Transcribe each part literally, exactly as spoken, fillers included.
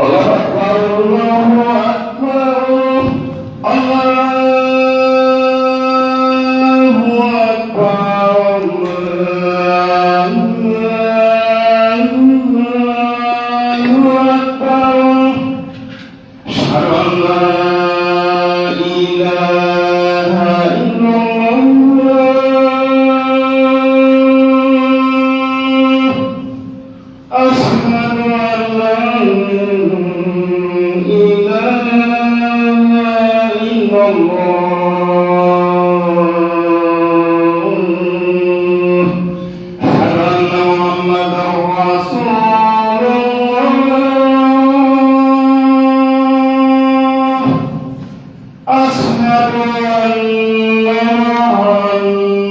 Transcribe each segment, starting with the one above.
الله أكبر، الله أكبر، الله أكبر، الله أكبر. أشهد أن لا إله إلا الله. أشهد أن لا إله إلا الله. أشهد أن محمدا رسول الله. أشهد أن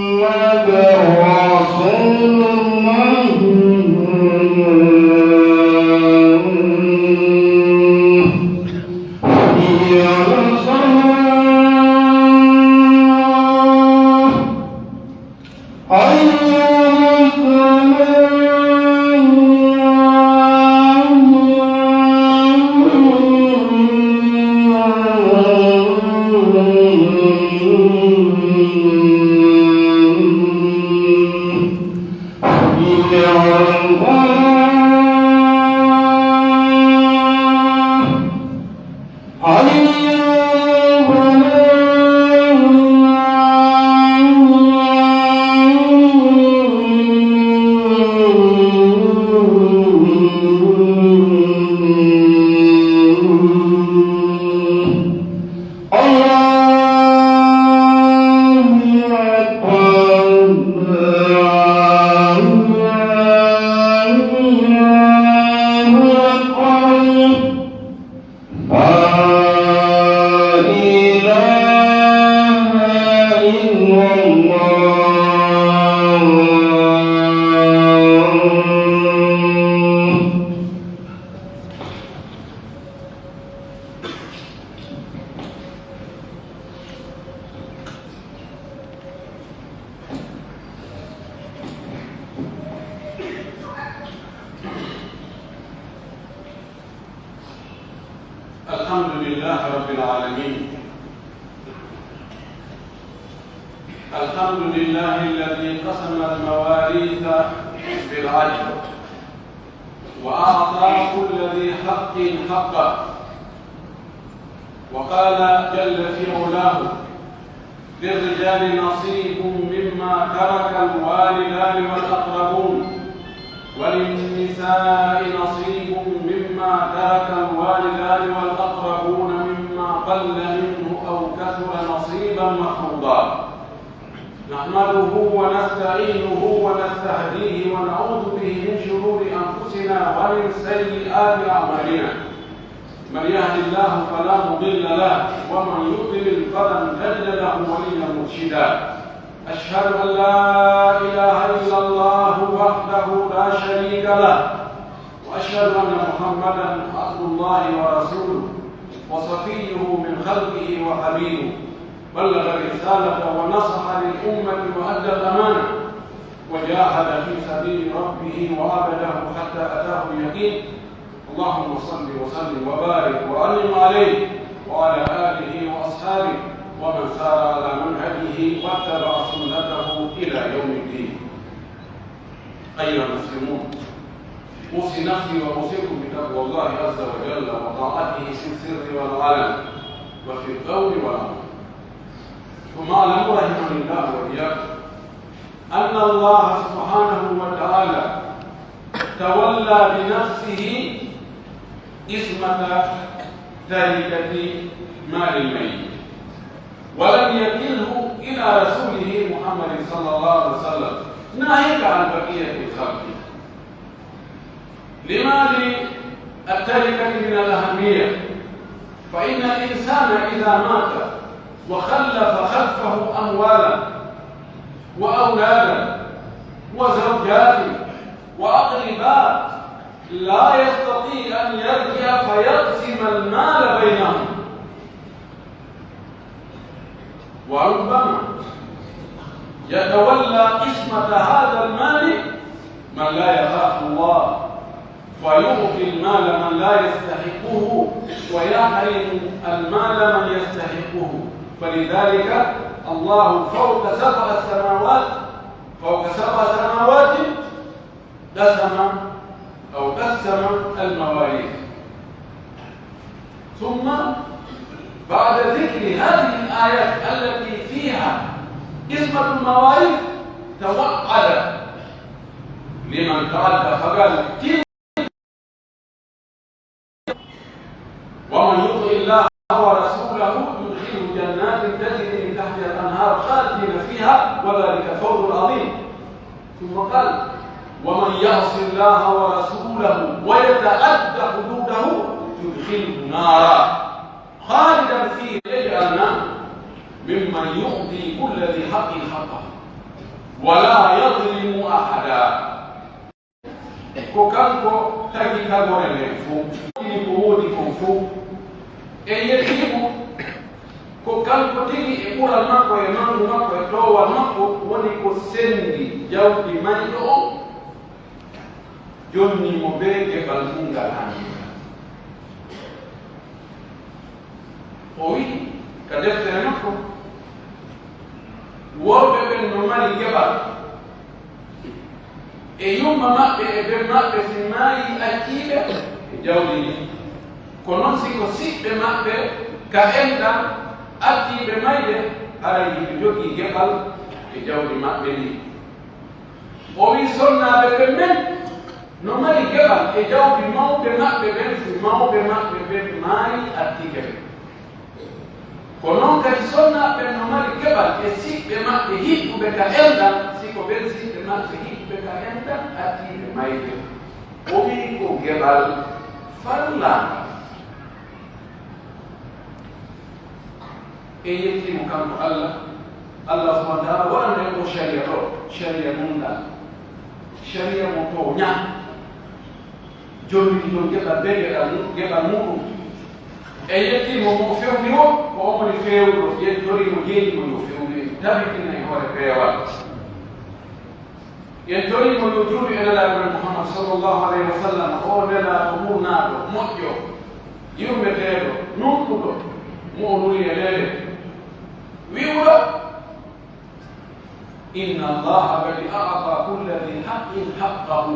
محمدا رسول الله. حي على الصلاة. حي على الفلاح. حي على الفلاح. حي على الفلاح. الله أكبر، الله أكبر. لا إله إلا الله. الحمد لله رب العالمين. الحمد لله الذي قسم المواريث بالعدل وأعطى كل ذي حق حقه. وقال جل في علاه: للرجال نصيب مما ترك الوالدان والأقربون، وللنساء نصيب مما ترك الوالدان والأقربون مما قل منه أو كثر نصيبا مفروضا. نحمده ونستعينه ونستهديه ونعوذ به من شرور أنفسنا ومن سيئات أعمالنا. من يهد الله فلا مضل له، ومن يضلل فلن تجد له وليا مرشدا. أشهد أن لا إله إلا الله وحده لا شريك له، وأشهد أن محمدا عبد الله ورسوله، وصفيه من خلقه وحبيبه، بلغ الرسالة ونصح للأمة وأدى الأمانة، وجاهد في سبيل ربه وعبده حتى أتاه اليقين. اللهم صل وسلم وبارك وأنعم عليه وعلى آله وأصحابه ومن سار على منهجه واتبع سنته إلى يوم الدين. أيها المسلمون، أوصي نفسي وأوصيكم بتقوى الله عز وجل وطاعته في السر والعلن وفي القول والعمل. ثم اعلموا رحمني الله وإياكم أن الله سبحانه وتعالى تولى بنفسه قسمة تركة مال الميت، ولم يكله إلى رسوله محمد صلى الله عليه وسلم، ناهيك عن بقية الخلق. لما للتركة من الأهمية؟ فإن الإنسان إذا مات وخلف خلفه أموالا وأولادا وزوجات وأقرباء لا يستطيع أن يرجع فيقسم المال بينهم، وربما يتولى قسمة هذا المال من لا يخاف الله، ويعطي المال من لا يستحقه ويحرم المال من يستحقه. فلذلك الله فوق سبع سماوات، فوق سبع سماوات قسم أو قسم المواريث. ثم بعد ذكر هذه الآيات التي فيها قسمة المواريث توعد لمن تعدى فقال: ومن يطع الله ورسوله يدخله جنات تجري من تحتها الأنهار خالدين فيها وذلك الفوز العظيم. ثم قال: ومن يعص الله ورسوله ويتعد حدوده يدخله نارا خالدا فيها. يجعلنا ممن يعطي كل ذي حق حقه ولا يظلم أحدا. Ko kanko tagi tagore nden fow, tini ko woodi kon fow. E yetti mo, ko kanko tigi e ɓural makko e mangu makko e toowal makko woni ko sendi jawdi mayɗo on, jonni mo bee geɓal mum ngal hannde. O wi'i ka deftere makko, worɓe ɓen no mari geɓal e yumma maɓɓe e ben maɓɓe si maayii acciiɓe e jawdi ndin. Ko non si ko siɓɓe maɓɓe ka enɗan acciiɓe mayde, haray hiɓe jogii geɓal e jawdi maɓɓe ndin. O wi'i sonnaaɓe ɓen men no mari geɓal e jawdi mawɓe maɓɓe ɓen si mawɓe maɓɓe ɓen maayii artike ɓe. Ko non kadi sonnaaɓe ɓen no mari geɓal e siɓɓe maɓɓe hiɓɓuɓe ka enɗan si ko ɓen siɓɓe maɓɓe hiɓɓuɓe ka enɗan artii ɓe mayde. O wi'i ko geɓal farlaangal. En yettii mo kanko Allah. Allah subhanahu wa ta'ala waɗani en o sharia ɗo, sharia nunɗal, sharia mo tooñaa. Jonniti ɗon geɓal bee geɗal mu-, geɓal muuɗum. En yettii mo mo fewndi o, ko on woni feewndo, en torii mo jeyi mo yo fewndo en, tabitina e hoore peewal. En torii mo yo juulu e Nelaaɗo men Muhammad sallallahu alayhi wa sallam, o Nelaaɗo ɓurnaaɗo, moƴƴo, yurmeteeɗo, nunɗuɗo, mo o nuli e leele. Wi'uɗo, إن الله قد أعطى كل ذي حق حقه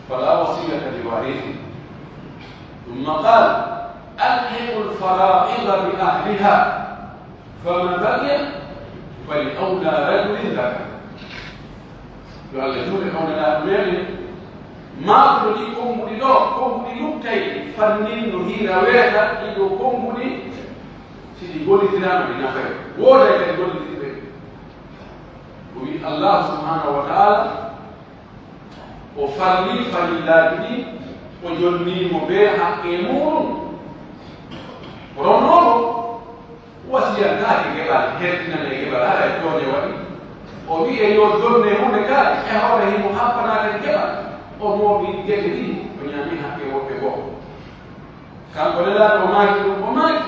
فلا وصية لوارث. ثم قال: ألحقوا الفرائض بأهلها فما بقي فلأولى رجل ذكر. Yo Allah juulu e Nelaaɗo meɗen, maakuɗo ɗii konnguɗi ɗoo, konnguɗi luttay, fannin no hiira weeta, ɗii ɗoo konnguɗi, si ɗi gollitiraama, ɗi nafay. Wooday kadi gollitirɓe. O wi'i, Allah subhanahu wa ta'ala, o farlii farillaaji ɗin, o jonnii mo bee haqqee muuɗum. Kono non, wasiyantaake geɓal, hertinanee geɓal, haray tooñe waɗi. O wi'i, yo jonne huunde kala, e hoore himo happanaade geɓal. O mooɓi geɗe ɗiɗi, o ñaami haqqee woɓɓe goo. Kanko Nelaaɗo o maaki ɗum, o maaki.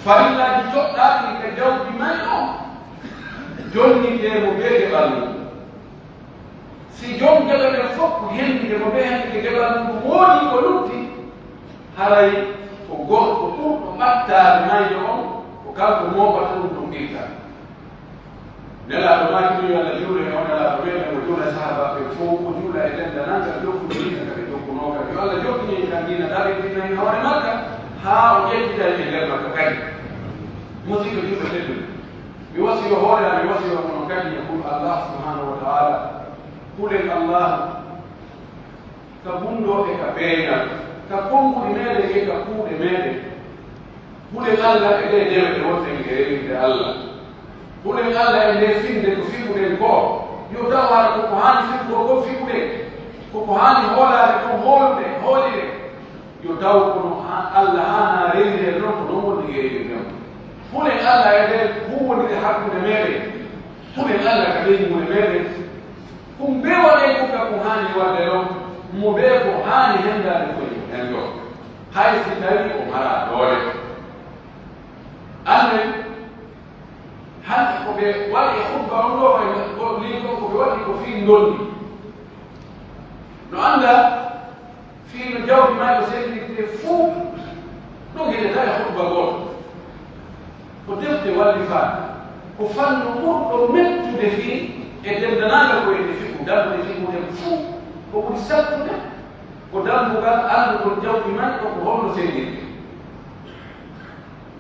Farillaaji toɗɗaaɗi ka jawdi mayɗo on, jonnitee mo bee geɓal mum. Si jom geɓe ɓen fof ko hendude mo bee hannde geɓal mum, ko woodi ko lutti, haray ko gorko ɓurɗo ɓattaade mayɗo on, ko kanko mooɓata ɗum ɗum ɗirka. Nelaaɗo maaki ɗum, yo Allah juulu e on Nelaaɗo, ɓen mo juula e sahaabaaɓe ɓen fof, o juula e denndaangal jokkuɓe diina ka ɓe jokkunoo kan. Yo Allah jokkine en kan diina, tabitina en hoore makka, haa o ƴettita en e nder makka kadi. Musiɗɓe julɓe tedduɓe, mi wasiyo hoore am, mi wasiyo onon kadi e hul Allah subhanahu wa ta'ala. Hulen Allah ka bunɗo e ka beeñal, ka konnguɗi meɗen e ka kuuɗe meɗen. Hulen Allah e ɗee dewe ɗe wonten e rewirde Allah. Hulen Allah e ndee fiɓnde ko fiɓuɗen koo. Yo taw hara ko ko haani fiɓugol kon fiɓuɗen, ko ko haani hoolaade kon hooluɗen, hooliren. Yo taw kono ha-, Allah haanaa rewirde non, ko non woni e rewirde on. Hulen Allah e ndee huuwondire hakkunde meɗen. Hulen Allah ka ɓeynguure meɗen. Kun bee waɗee kun ka kun haani waɗde ɗon, mo bee ko haani henndaade ko e hendo, hay si tawii o maraa doole. Annden, hannde ko ɓe waɗi e khutba on ɗoo, e ko liiɗo ko ɓe waɗi ko fii ndondi. No anndaa fii no jawdi mayɗo sellirtee fuu, ɗum heɗataa e hutuba gooto. Ko defte wallifaaɗe, ko fannu ɓurɗo mettude fii e denndaangal ko e fiqhu, dambuɗe fiqhu ɗen fuu, ko ɓuri sattude ko dambugal anndugol jawdi mayɗo ko honno sellirtee.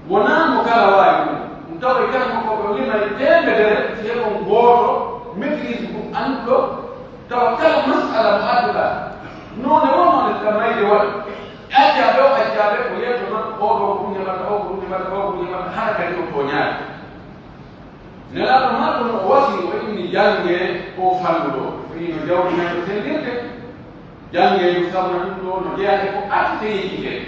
Wonaa mo kala waawi ɗum. Ɗum tawa e karamokooɓe o limay teemedere, si heɓon gooto maîtrise ɗum annduɗo, tawa kala mas'ala mo adduɗaa, noone woo noone ka mayde waɗi. Accaaɓe o accaaɓe, ko yeeso makko, oo ɗoo ko ɗum heɓata, oo ko ɗum heɓata, oo ko ɗum heɓata, hara kadi o tooñaaki. Nelaaɗo makko no o wasii, o inni, janngee oo fannu ɗoo, fii no jawdi mayɗo sellirtee, janngee ɗum, sabu na ɗum ɗoo no jeyaa e ko attete yejjitee.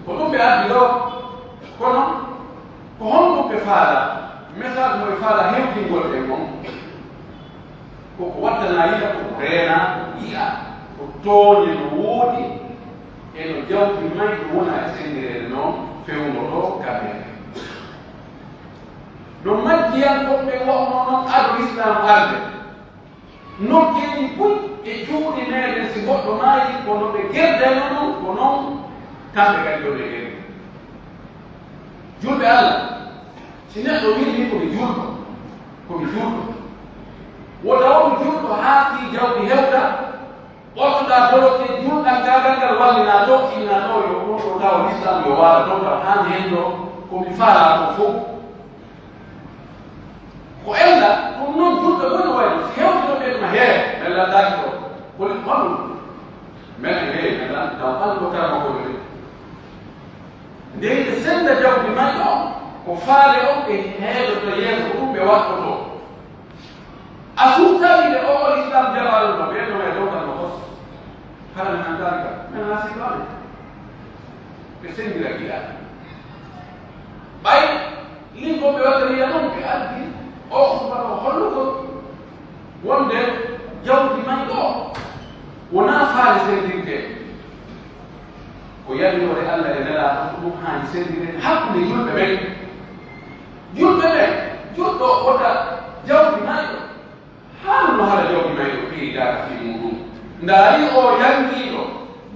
Ko ɗum ɓe addi ɗoo, kono ko honɗum ɓe faalaa? Message mo ɓe faalaa hewtingol en on, ko ko wattanaa yiɗa, ko ko reenaa, ko ko yi'aa, ko tooñe no woodi, e no jawdi mayɗo wona e senndireede non fewndo ɗoo kamere. No majjiyankooɓe ɓen wa'unoo non ado Lislaam arde. Nokkeeji buy e cuuɗi meɗen, si goɗɗo maayi, ko no ɓe gerdayno ɗum, ko non kamɓe kadi ɗon e gerde. Julɓe Alla, si neɗɗo wi'i min ko mi julɗo, ko mi julɗo, wota wonu julɗo haa fii jawdi hewta, ɓortoɗaa doloke, julɗan gaagal ngal wallinaa to, innaa to yo ɗum ɗo tawa Lislaam yo waala to, tawa haani heen ɗo ko mi faalaa ko fof. Ko ella, ɗum noon julɓe woni wayno, si hewti ɗo ɓe ɗum hee, men landaaki ɗo. Ko honɗum? Men hee, men lan-, taw ɓallo karama ko ɗum. Nde hiɓe sennda jawdi mayɗo on, ko faale on ɓe heedoto yeeso, ko ɗum ɓe waɗɗoto. A suuɗtaade o, o Lislaam jaɓaaɗo no, ɓeen no e dowtal no fos. Hara men anndaali ka, men haasiiɓe amen. Ɓe senndira giɗal. Ɓay liggooɓe wattaniya non, ɓe addi o usman o hollugol wonde jawdi mayɗo o wonaa faale senndirde. Ko yamiroore Alla e Nelaaɗo, ko ɗum haani senndireede hakkunde julɓe ɓen. Julɓe ɓen, julɗo wota jawdi mayɗo. Hara no hara jawdi mayɗo piiridaaka fii muuɗum. Ndaari o yanngiiɗo,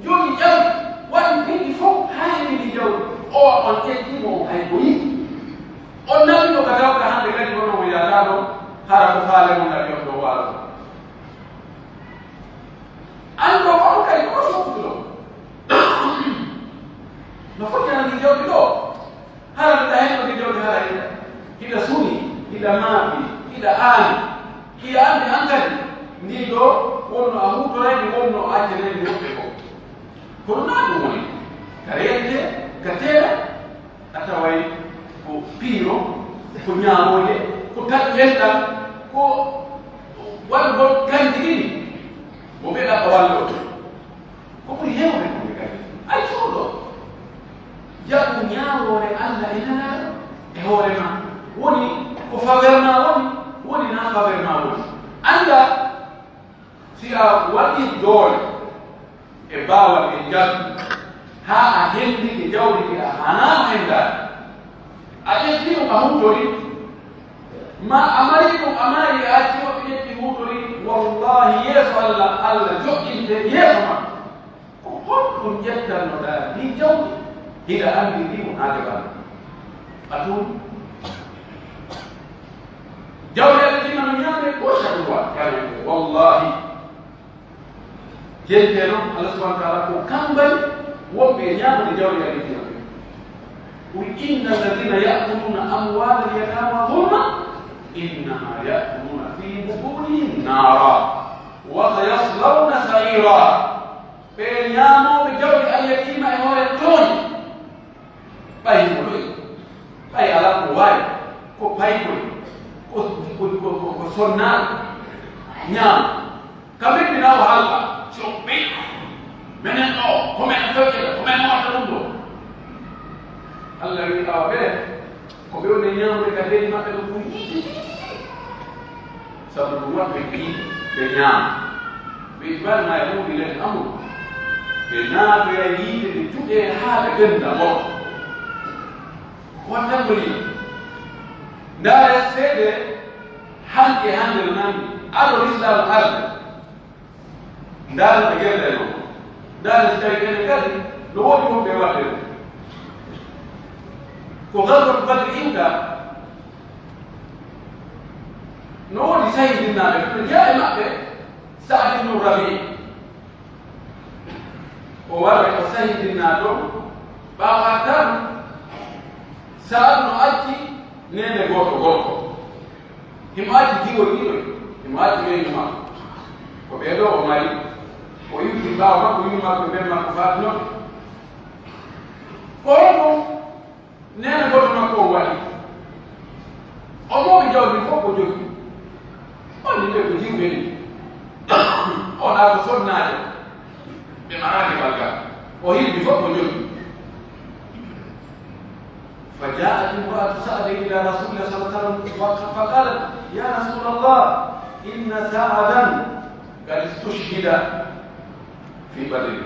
jogii jawdi, waɗi piiji fof, haa heɓi ndi jawdi. O on ƴetti mo, hay ko yiɗi. On nawi mo ka dawka hannde kadi, kono o yaadaano, hara ko faale mo kadi on ɗo waalo. Anndo ko on kadi ko fof ɗo. No foti hannde jawdi ɗo. Hara hiɗa henno ki jawdi hara hiɗa, hiɗa suni, hiɗa maaɓi, hiɗa aani. Hiɗa anndi an kadi, ndi ɗo wonno a huutoray ndi, wonno a accanay ndi woɓɓe ko. Kono naa ɗum woni. Ka reente, ka teera, a taway ko piiro, ko ñaamooje, ko taƴi enɗan, ko waɗugol kanji ɗiɗi. Mo ɓe ɗaɓɓa wallo. Ko ɓuri heewde ko ɓe kadi. Ay sohdo, jaɓu ñaawoore Alla e Nelaaɗo e hoore ma. Woni ko faveur ma woni, woni na faveur ma woni. Annda, si a waɗi doole e baawal e njalu, haa a hendike jawdi ndi a hanaa hendaade, a ƴetti ɗum a huutori, ma a mari ɗum a maari a acci woɓɓe ƴetti huutori, wallahi yeeso Alla, Alla joɗɗinte yeeso ma. Ko honɗum ƴettannoɗaa ndi jawdi? Hiɗa anndi ndi mo naade bal. A tun. Jawdi Alla tima no ñaame ko shaɗuwa, kane wallahi. Jentee non, Allah subhanahu wa ta'ala ko kambani wonɓe e ñaamude jawle e addiya ɓe. Qul inna alladhina ya'kuluna amwala al-yatama zulman innama ya'kuluna fi butunihim nara wa sayaslawna sa'ira. Ɓe ñaamooɓe jawle al-yatima e hoore tooñ. Ɓay himo ɗoy, ɓay alaa ko waawi, ko paykoy, ko, ko, ko, ko, ko sonnaaɗo, ñaama. Ka men mi nawa halka, si on ɓe, menen ɗo, ko men fewjata, ko men nawata ɗum ɗo. Allah wi'i, awa ɓe, ko ɓe woni ñaamude ka beeli maɓɓe ɗum ko yiite tigi tigi. Sabu ɗum waɗi ɓe yiite, ɓe ñaama. Ɓe ibaade ma e ɓuuɗi len amru. Ɓe naatoya yiite, ɓe juɗee haa ɓe ɓenda ngoo. Ko waɗtan ko nii. Ndaare seede hanki e hannde no nanndi. Ado Lislaam arde. Ndaarde ɓe gelle e makko. Ndaarde si tawii enen kadi no woodi ko ɓe waɗde. Ko Ghazwat Badr inta, no woodi sahidinnaaɓe, no jeyaa e maɓɓe Sa'd ibn Rabi'. O wara ko sahidinnaa ton, ɓaawo artan, Sa'd no acci neene gooto gorko. Himo acci jiwo ɗiɗo, himo acci ɓeyngu makko. Ko ɓee ɗoo o mari, o iwti ɓaawo makko, yumma makko, ben makko faatuno. Ko honɗun neene gooto makko on waɗi? O mooɓi jawdi fof ko jogii. On yimɓe ko jiwɓe ni. O ɗaa ko sonnaajo. Ɓe maraaki balga. O yimɓe fof ko jogii. فجاءت امرأة سعد إلى رسول الله صلى الله عليه وسلم فقالت: يا رسول الله، إن سعدا قد استشهد في بدر،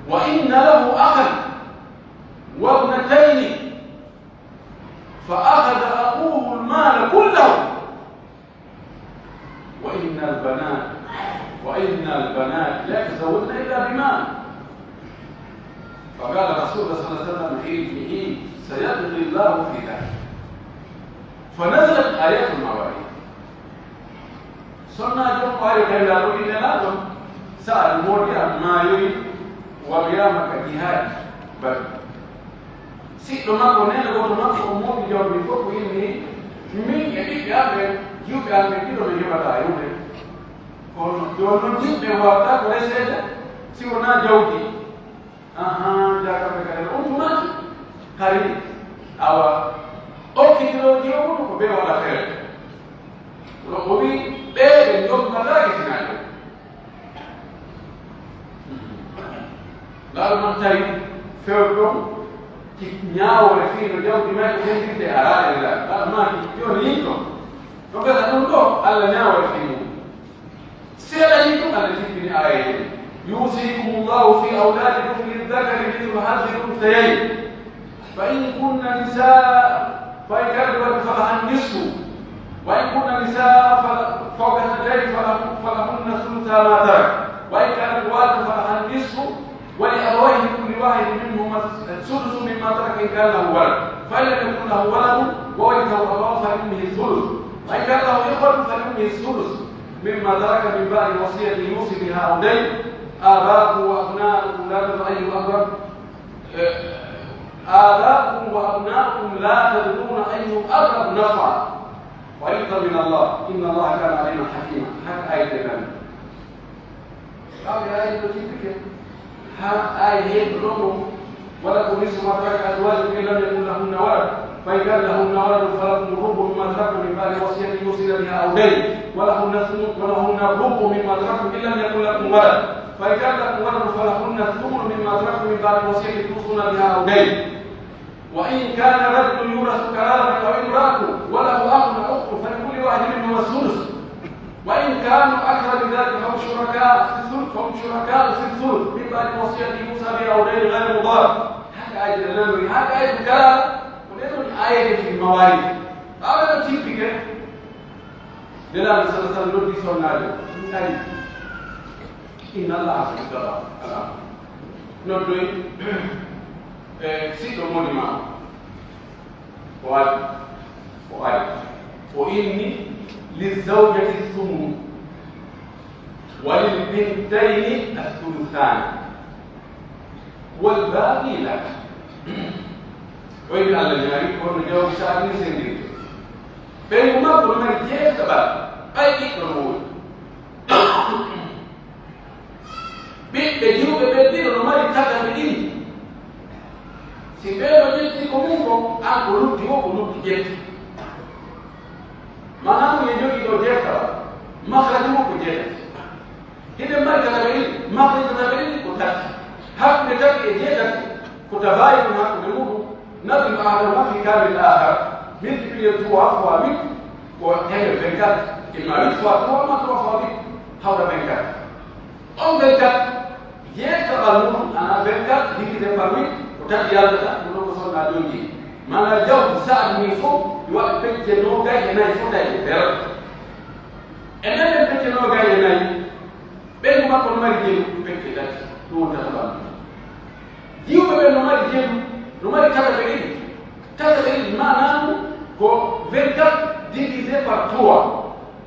وإن له أخا وابنتين، فأخذ أخوه المال كله، وإن البنات، وإن البنات لا يتزوجن إلا بمال. فقال رسول الله صلى الله عليه وسلم: ارجعي، سيقضي الله في ذلك. فنزلت آيات المواريث. Sonnaajo on ɓaawi kay laaɗo wi Nelaaɗo, Sa'adu moodi am maayoyi, waɗoyaama ka jihaadi Badri. Siɗɗo makko, neene gooto makko, o mooɓi jawdi fof, o inni, min e ɓiɓɓe am ɓen, jiwɓe am ɓen ɗiɗo, min heɓataa e huunde. Kono jooni non, yimɓe waawataa ko reseede si wonaa jawdi. Ahan, jaakamɓe kadi, on tumaaki. Hari, awa, okkitirooji o kono ko ɓe waɗa feere. Kono o wi, ɓee ɓe njombataake sinaajo. Laalo man tawi fewdo ci ñaawoore fii no jawdi may ko fendirde a raare la. Laalo maaki, jooni yinto. No gasa ɗum ɗo, Alla ñaawoore fii mum. Seeɗa yinto, Alla jippini aayeeje. يوصيكم الله في أولادكم للذكر مثل حظ الأنثيين. فإن كن نساء، فإن كانت ولد فلها النصف، وإن كن نساء فل-، فوق اثنتين فله-، فلهن ثلثا ما ترك، وإن كانت والدة فلها النصف، ولأبويه لكل واحد منهما السدس مما ترك إن كان له ولد، فإن لم يكن له ولد وورثه أبواه فلأمه الثلث، وإن كان له إخوة فلأمه السدس مما ترك من بعد وصية يوصي بها أو دين، آباؤكم وأبناؤكم لا تدرون أيهم أقرب آباؤكم وأبناؤكم لا تدرون أيهم أقرب نفعا، فريضة من الله، إن الله كان عليما حكيما. Haka aayete nan. Haka aayete no tippike. Ha aayete ɗon ɗon. ولكم نصف ما ترك أزواجكم إن لم يكن لهن ولد، فإن كان لهن ولد فلكم الربع مما تركن من بعد وصية يوصين بها أو دين، ولهن الثمن، ولهن الربع مما تركتم إن لم يكن لكم ولد، فإن كان لكم ولد فلهن الثمن مما تركتم من بعد وصية توصون بها أو دين. وإن كان رجل يورث كلالة أو امرأة وله أخ أو أخت فلكل واحد منهما السدس. وإن كانوا أكثر من ذلك فهم شركاء في الثلث، فهم شركاء في الثلث من بعد وصية يوصى بها أو دين غير مضار. Haka aayete nan, haka aayete kala, ko ɗen ɗon aayeeje fii mawaariis. Ɓaawo ɗon tippike, Nelaaɗo sallallahu alaihi wasallam noddi sonnaajo, ari. Inna Allaha qad qada al-amr. Noddoyi, e, siɗɗo moni ma. O ari. O ari. O inni, "Lizzawjati thumnu, wa lil bintayni ath-thuluthani, wal baqi lak." O inni Alla ñaari, kono jawdi sa ni sendirde. Ɓeyngu makko no mari jeetaɓal, ɓay ɓiɗɗo no woodi. Ɓiɓɓe jiwɓe ɓen ɗiɗo no mari tataɓe ɗiɗi. Si ɓee no ƴetti ko mun kon, an ko lutti woo ko lutti ƴetti. Maanaa mun e jogii ɗoo jeetaɓal, makhraji mun ko jeetati. Hiɗen mari tataɓe ɗiɗi, makhraji tataɓe ɗiɗi ko tati. Hakkunde tati e jeetati ko tabaayun hakkunde muɗum. Nadrib ahaduhuma fi kamil akhar, multiplier trois fois huit, ko heɓe vingt-quatre, imma huit fois trois, imma trois fois huit, hawra vingt-quatre. On vingt-quatre, jeetaɓal muɗum ana vingt-quatre divisé par huit, ko tati yaltata, ko ɗon ko sonna jonji. Maanaa jawdi Sa'd ni fof, yo waɗa pecce noogay e nayi fof tawi ko zéro. E nder ɗen pecce noogay e nayi, ɓen Makko no mari jeenu pecce tati, ɗum woni tataɓal. Jiwɓe ɓen no mari jeenu, no mari tataɓe ɗiɗi. Tataɓe ɗiɗi maanaa mum ko vingt-quatre divisé par trois.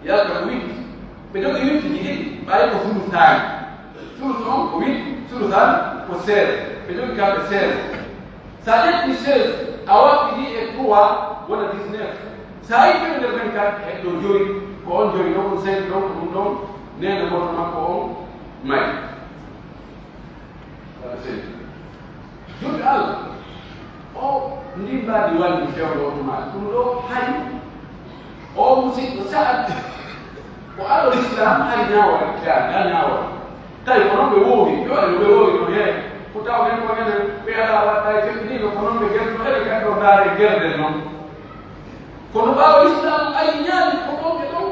Yalta ko huit. Ɓe jogii huit ji ɗiɗi, ɓay ko sulusaani. Sulusu on ko huit, sulusaani ko seize. Ɓe jogii kamɓe seize. Si a ƴetti seize, a waɗɗini e trois, wona dix-neuf. Si a itti nder vingt-quatre, heddo joyi, ko on joyi ɗon, on cinq ɗon, ko ɗum ɗon, neene gooto makko on mari. Wala seize. Juulɓe Allah, o ndin mbaadi wandi fewndo on tuma, ɗum ɗo hari O musiɗɗo sa'at ko ado Islam hari ñaawal, ya, ya ñaawal. Tawi ko non ɓe woowi, ɓe waɗi no ɓe woowi no hee. Ko tawɗen ko enen ɓe alaa waɗɗa e feƴƴiniino, ko non ɓe gerno ɓe kadi ɗo ndaare gerden non. Kono ɓaawo Islam ari ñaami ko ɗon e ɗon,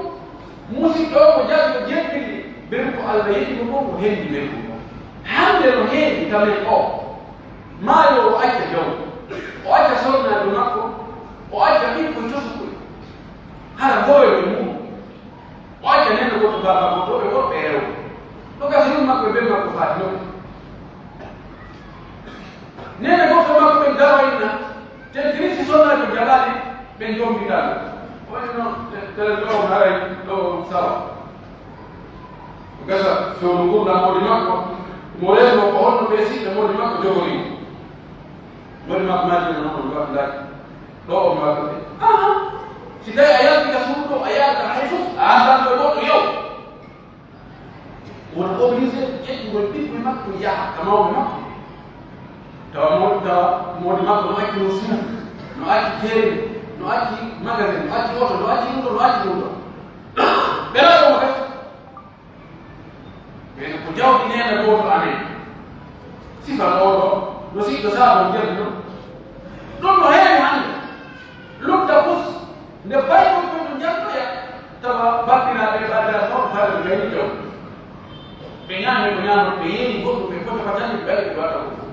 musiɗɗo o ko jaɓi o jebbini, ɓen ko Allah yiɗi ko ɗon ko hendi ɓen ko ɗon. Hannde no heedi ka men o, maayo o acca jaw, o acca sonnaajo makko, o acca ɓikkoy tosukoy. Hara gooyo e mum. O acca neene gooto, baaba gooto, e worɓe e rewɓe. No gasa yumma ko e ben makko faati no. Neene gooto makko ɓen dawa inna, ten kiri si sonna ko jaɓaali, ɓen jombiɗaa. O woni no, tele ɗo haray ɗo sawa. Ko gasa fewndo ngurndan moodi makko, mo rewno ko honno ɓe siɓɓe moodi makko jogori mo. Moodi makko majjino non on waɗi laaj. Ɗo on waɗi. Aha. Si tawi a yalti ka suudu ɗo, a yalta hay fof, a anndan ko goɗɗo yow. Wona obligé ƴettugol ɓiɓɓe makko yaha ka mawɓe makko. Tawa mo, tawa moodi makko no acci no suudu, no acci teeri, no acci magasin, no acci oto, no acci ɗum ɗo, no acci ɗum ɗo. Ɓe raɗo mo kadi. Ɓen ko jawdi neene gooto amen. Sifa ɗoo ɗoo, no siɗɗo saabon jawdi non. Ɗum no heewi hannde. Lutta bus, nde baygol ɓe no njanndoya, tawa banndiraaɓe e banndiraaɓe mawɓe fayda ɓe gayni jawdi. Ɓe ñaami ko ñaamata, ɓe yeeyi goɗɗum, ɓe fota fatande, ɓe ɓayri ɓe waɗa ko fof.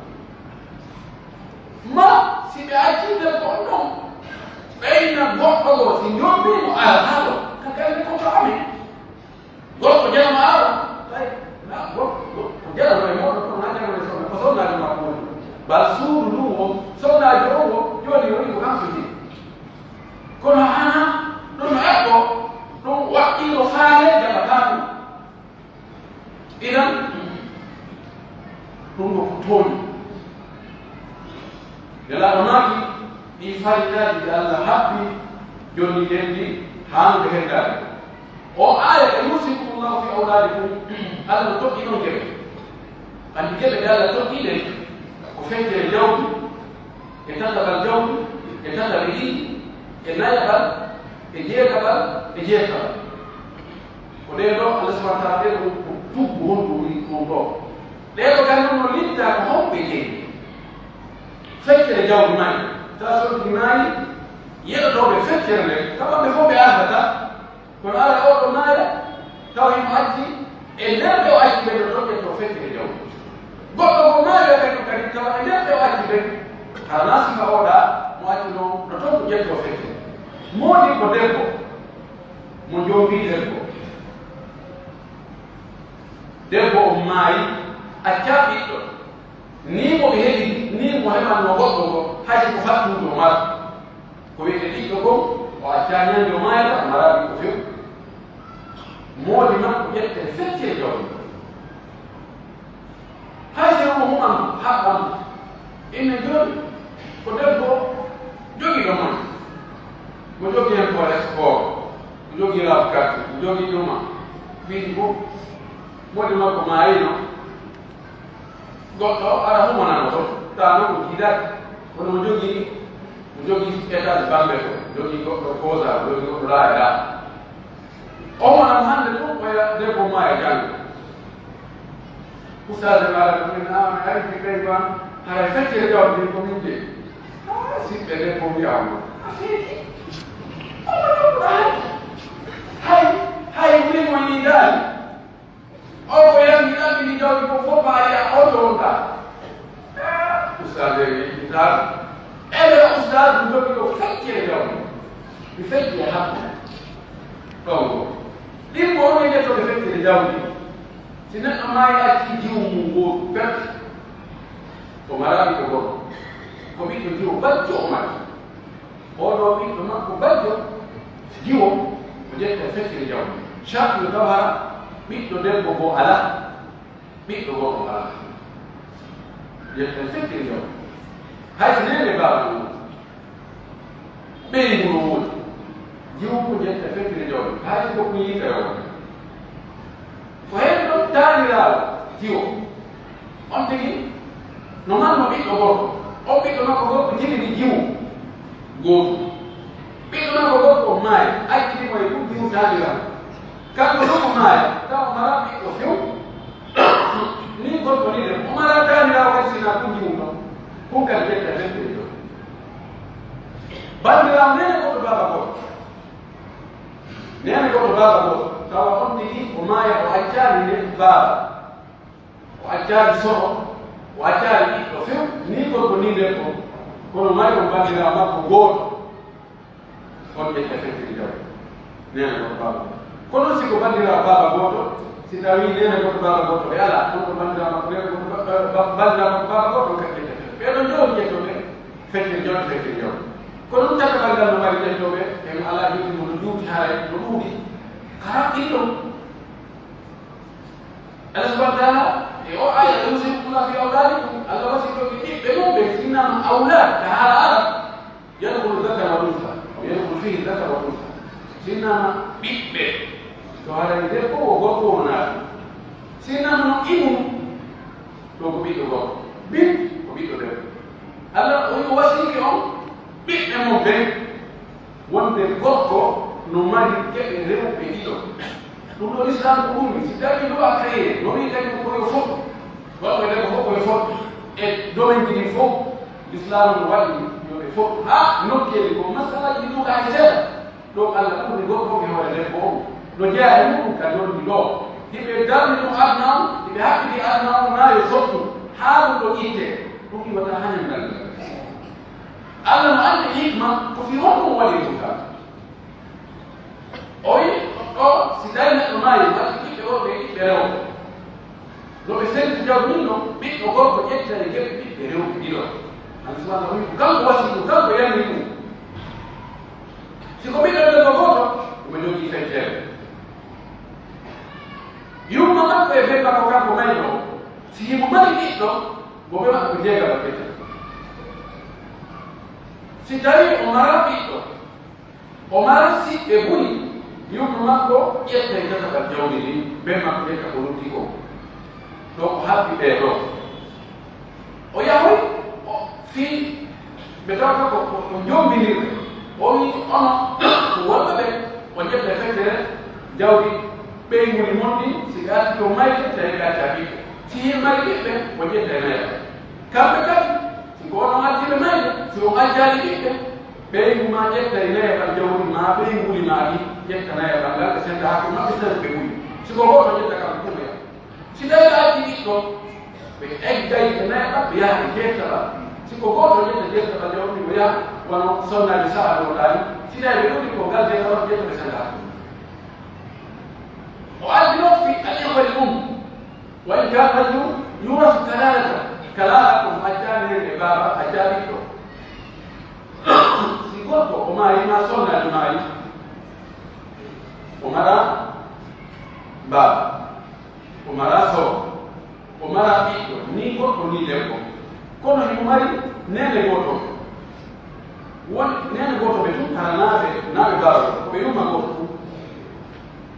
Ma si ɓe accii debbo on ɗon, ɓeyna goɗɗo goo, si njombii mo, ara haa ɗoo, ka galle ko to amen. Gorko jama ara, ay, na, gorko, gorko jama e moɗo, ko na jama e soxna, ko soxnaajo makko woni. Bal suudu nduu woo, soxnaajo on woo, jooni woni ko kanko jeyi. Kono hana, ɗum eɓɓo, ɗum waɗɗiino faale jaɓataa ɗum. Idan, ɗum ko tooñi. Nelaaɗo maaki, ɗii farillaaji ɗi Allah haɓɓi, jonni ɗen ɗi haandude heddaade. O aaya, "Yuusikumullahu fi awlaadikum," Allah no toɗɗii non geɓe. Anndi geɓe ɗe Allah toɗɗii ɗen, ko feccere jawdi, e tataɓal jawdi, e tataɓe ɗiɗi, e nayaɓal, e jeegaɓal, e jeetaɓal. Ko ɗee ɗoo, Allah subhanahu wa taala, ɗee ɗoo ko tuggu honɗun woni ɗum ɗoo. Ɗee ɗoo kadi non no linta ko honɓe jeyi. Feccere jawdi maayi. Tawa so ɗi maayi, yeɗotooɓe feccere nden, tawa ɓe fof ɓe ardata. Kono ara oo ɗoo maaya, tawa himo acci, e nder ɓe o acci ɓen no toon ƴettoo feccere jawdi. Goɗɗo mo maaya kadi, kadi tawa e nder ɓe o acci ɓen, hara naa sifa oo ɗaa mo acci non, no toon ko ƴettoo feccere. Moodi ko debbo, mo jombii debbo. Debbo on maayi, accaa ɓiɗɗo. Nii mo ɓe heɓi, nii mo heɓanno goɗɗo goo, hay si ko fattude o mara. Ko wi'etee ɓiɗɗo kon, o accaa ñande o maayata, o maraa ɓiɗɗo few. Moodi makko ƴettee feccee jawdi. Hay si omo human haɓɓan, inne jooɗi ko debbo jogiiɗo mon. Mo jogii hen ko sport, mo jogii raf carte, mo jogii ɗuma. Ɓiɗɗo fof, moodi makko maayino. Goɗɗo ara humanano ton, taano ko jiidaade. Kono mo jogii, mo jogii étage Bambey ko, mo jogii goɗɗo Koza, mo jogii goɗɗo Laaya. O wona mo hannde tun, oya debbo maaya janngo. Ustaas e maara ko min, ah, mi ari fi ɓey ban, haray feccere jawdi ko min jeyi. Ah, siɓɓe debbo wi'a mo. A feeti. O ko debbo hay. Hay, hay wuli mo yiidaali. O ko yanni ɗaɓɓi jawdi ko fof maa yi'a o to wonta. Ah, ustaas e wi'i, taal. Ɓe ustaas mi jogii ɗo feccere jawdi. Mi fecci e hakkunde. Ɗon ko. Ɗimmo on e ƴettude feccere jawdi. Si neɗɗo maayi, acci jiwo mun ngootu, perte, o maraa ɓiɗɗo gorko, ko ɓiɗɗo jiwo bajjo o mari. Oo ɗoo ɓiɗɗo makko bajjo jiwo, o ƴetta feccere jawdi. Sarti no tawa hara ɓiɗɗo debbo goo alaa, ɓiɗɗo gorko alaa. Ƴetta feccere jawdi. Hay so neene baaba ɗum, ɓeyngu no woodi. Jiwo ko ƴetta feccere jawdi. Hay so ko ɗum yitere wonde. Ko heen ɗon taaniraawo jiwo. On tigi no marno ɓiɗɗo gorko. On ɓiɗɗo makko gorko jibini jiwo gooto. Ɓiɗɗo makko gorko on maayi, acciti mo e ɗum jiwo taaniraawo. Kanko ɗum o maaya, tawa o maraa ɓiɗɗo few. Nii gorko nii debbo, o maraa taaniraawo kadi si hinaa kun jiwo ɗon. Kun kadi ƴetta feccere jawdi. Banndiraawo neene goɗɗo baaba gooto. Neene goɗɗo baaba gooto. Tawa on tigi o maaya, o accaali nde baaba. O accaali soho, o accaali ɓiɗɗo few, nii gorko nii debbo. Kono mari on banndiraawo makko gooto. On ɓe ƴettiri jaw. Neene goɗɗo baaba gooto. Kono si ko banndiraawo baaba gooto, si tawii neene goɗɗo baaba gooto ɓe alaa, on ko banndiraawo makko neene goɗɗo ba-, ba-, ba-, banndiraawo makko baaba gooto, on kadi ƴettete. Ɓee ɗon jawdi ƴettooɓe, feccere jaw, feccere jaw. Kono ɗum tataɓal ngal no mari ƴettooɓe, e mo alaa jawdi mo no juuti haray, no ɗuuɗi. Ka raɓɓiɗi ɗum. Allah subhanahu wa ta'ala, e o aya, "Yusikum fi awladikum," Allah wasiyo e ɓiɓɓe mum ɓe, sinnaama awlad, ka haala Arab, yadkhulu dhakar wal untha, aw yadkhulu fihi dhakar wal untha. Sinnaama ɓiɓɓe, to haala debbo o gorko o naati. Sinnaama no ibnu, ɗo ko ɓiɗɗo gorko. Bint ko ɓiɗɗo debbo. Allah o wasiyike on ɓiɓɓe mum ɓen. Wonde gorko no mari geɓe rewɓe ɗiɗo. Ɗum ɗo Lislaam ko ɗum, si tawi ɗo a créé, no wi'i kañum ko yo fof, gorko e debbo fof ko yo fof. E domaine ji ɗin fof, Lislaam no waɗi yo ɓe fof. Haa nokkeeli ko masalaaji ɗi ɗuuɗaaki seeɗa. Ɗo Allah ɓurni gorko e hoore debbo on. No jeyaa e muɗum ka jonni ɗo. Hiɓe darni ɗum aduna on, hiɓe haɓɓiti aduna on, naa yo sottu. Haa ɗum ɗo ittee. Ɗum iwata haa ñanngal ngal. Allah no anndi hikma ko fii honɗum o waɗi ɗum kam. O wi'i ɗo, si tawi neɗɗo maayi, waɗi ɓiɓɓe worɓe e ɓiɓɓe rewɓe. No ɓe senti jawdi ndin non, ɓiɗɗo gorko ƴetta e geɓe ɓiɓɓe rewɓe ɗiɗo. Allah subhanahu wa ta'ala wi'i ko kanko wasi ɗum, kanko yanni ɗum. Si ko ɓiɗɗo debbo gooto, omo jogii feccere. Yumma makko e bemba ko kanko mayɗo, si himo mari ɓiɗɗo, mo ɓe maɓɓe ko jeegaɓe ɓe tati. Si tawii o maraa ɓiɗɗo, o maraa siɓɓe buy, yumma makko ƴetta e tataɓal jawdi ndin, bemba makko ƴetta ko lutti ko. Ɗo ko haɓɓi ɓee ɗoo. O yahoy, o fii, ɓe tawata ko, ko, ko jombinirɓe. O wi'i, "Onon ko worɓe ɓe, o ƴetta e feccere jawdi ɓeynguuli mon ɗin, si ɓe arti ko mayde, tawi ɓe acca ɓiɓɓe. Si hii mari ɓiɓɓe, o ƴetta e nayaɓal. Kamɓe kadi, si ko onon artiiɓe mayde, si on accaali ɓiɓɓe, ɓeyngu maa ƴetta e nayaɓal jawdi maa, ɓeynguuli maa ɗin, ƴetta nayaɓal ngal, ɓe senda hakkunde maɓɓe, senda ɓe ɓuri. Si ko gooto ƴetta kam ɗum ya." Si tawii ɓe acci ɓiɗɗo, ɓe eggay ɓe nayaɓal, ɓe yaha e jeetaɓal. Si ko gooto ƴetta jeetaɓal, jawdi o yaha, wano sonnaaji sa'a ɗo ɗaani. Si tawii ɓe ɗuuɗi ko ngal jeetaɓal, ƴetta ɓe senda. O addi non fi al ikhwa li um. Wa in kana rajulun yurasu kalalatan. Kalala ko mo accaali e baaba, accaali ɓiɗɗo. Si gorko o maayi, maa sonnaajo maayi, o maraa baaba. O maraa sowo, o maraa ɓiɗɗo, nii gorko, nii debbo. Kono himo mari neene gooto. Woni neene gooto ɓe tun, hara naa ɓe, naa ɓe baaba, ko ɓe yumma gooto tun.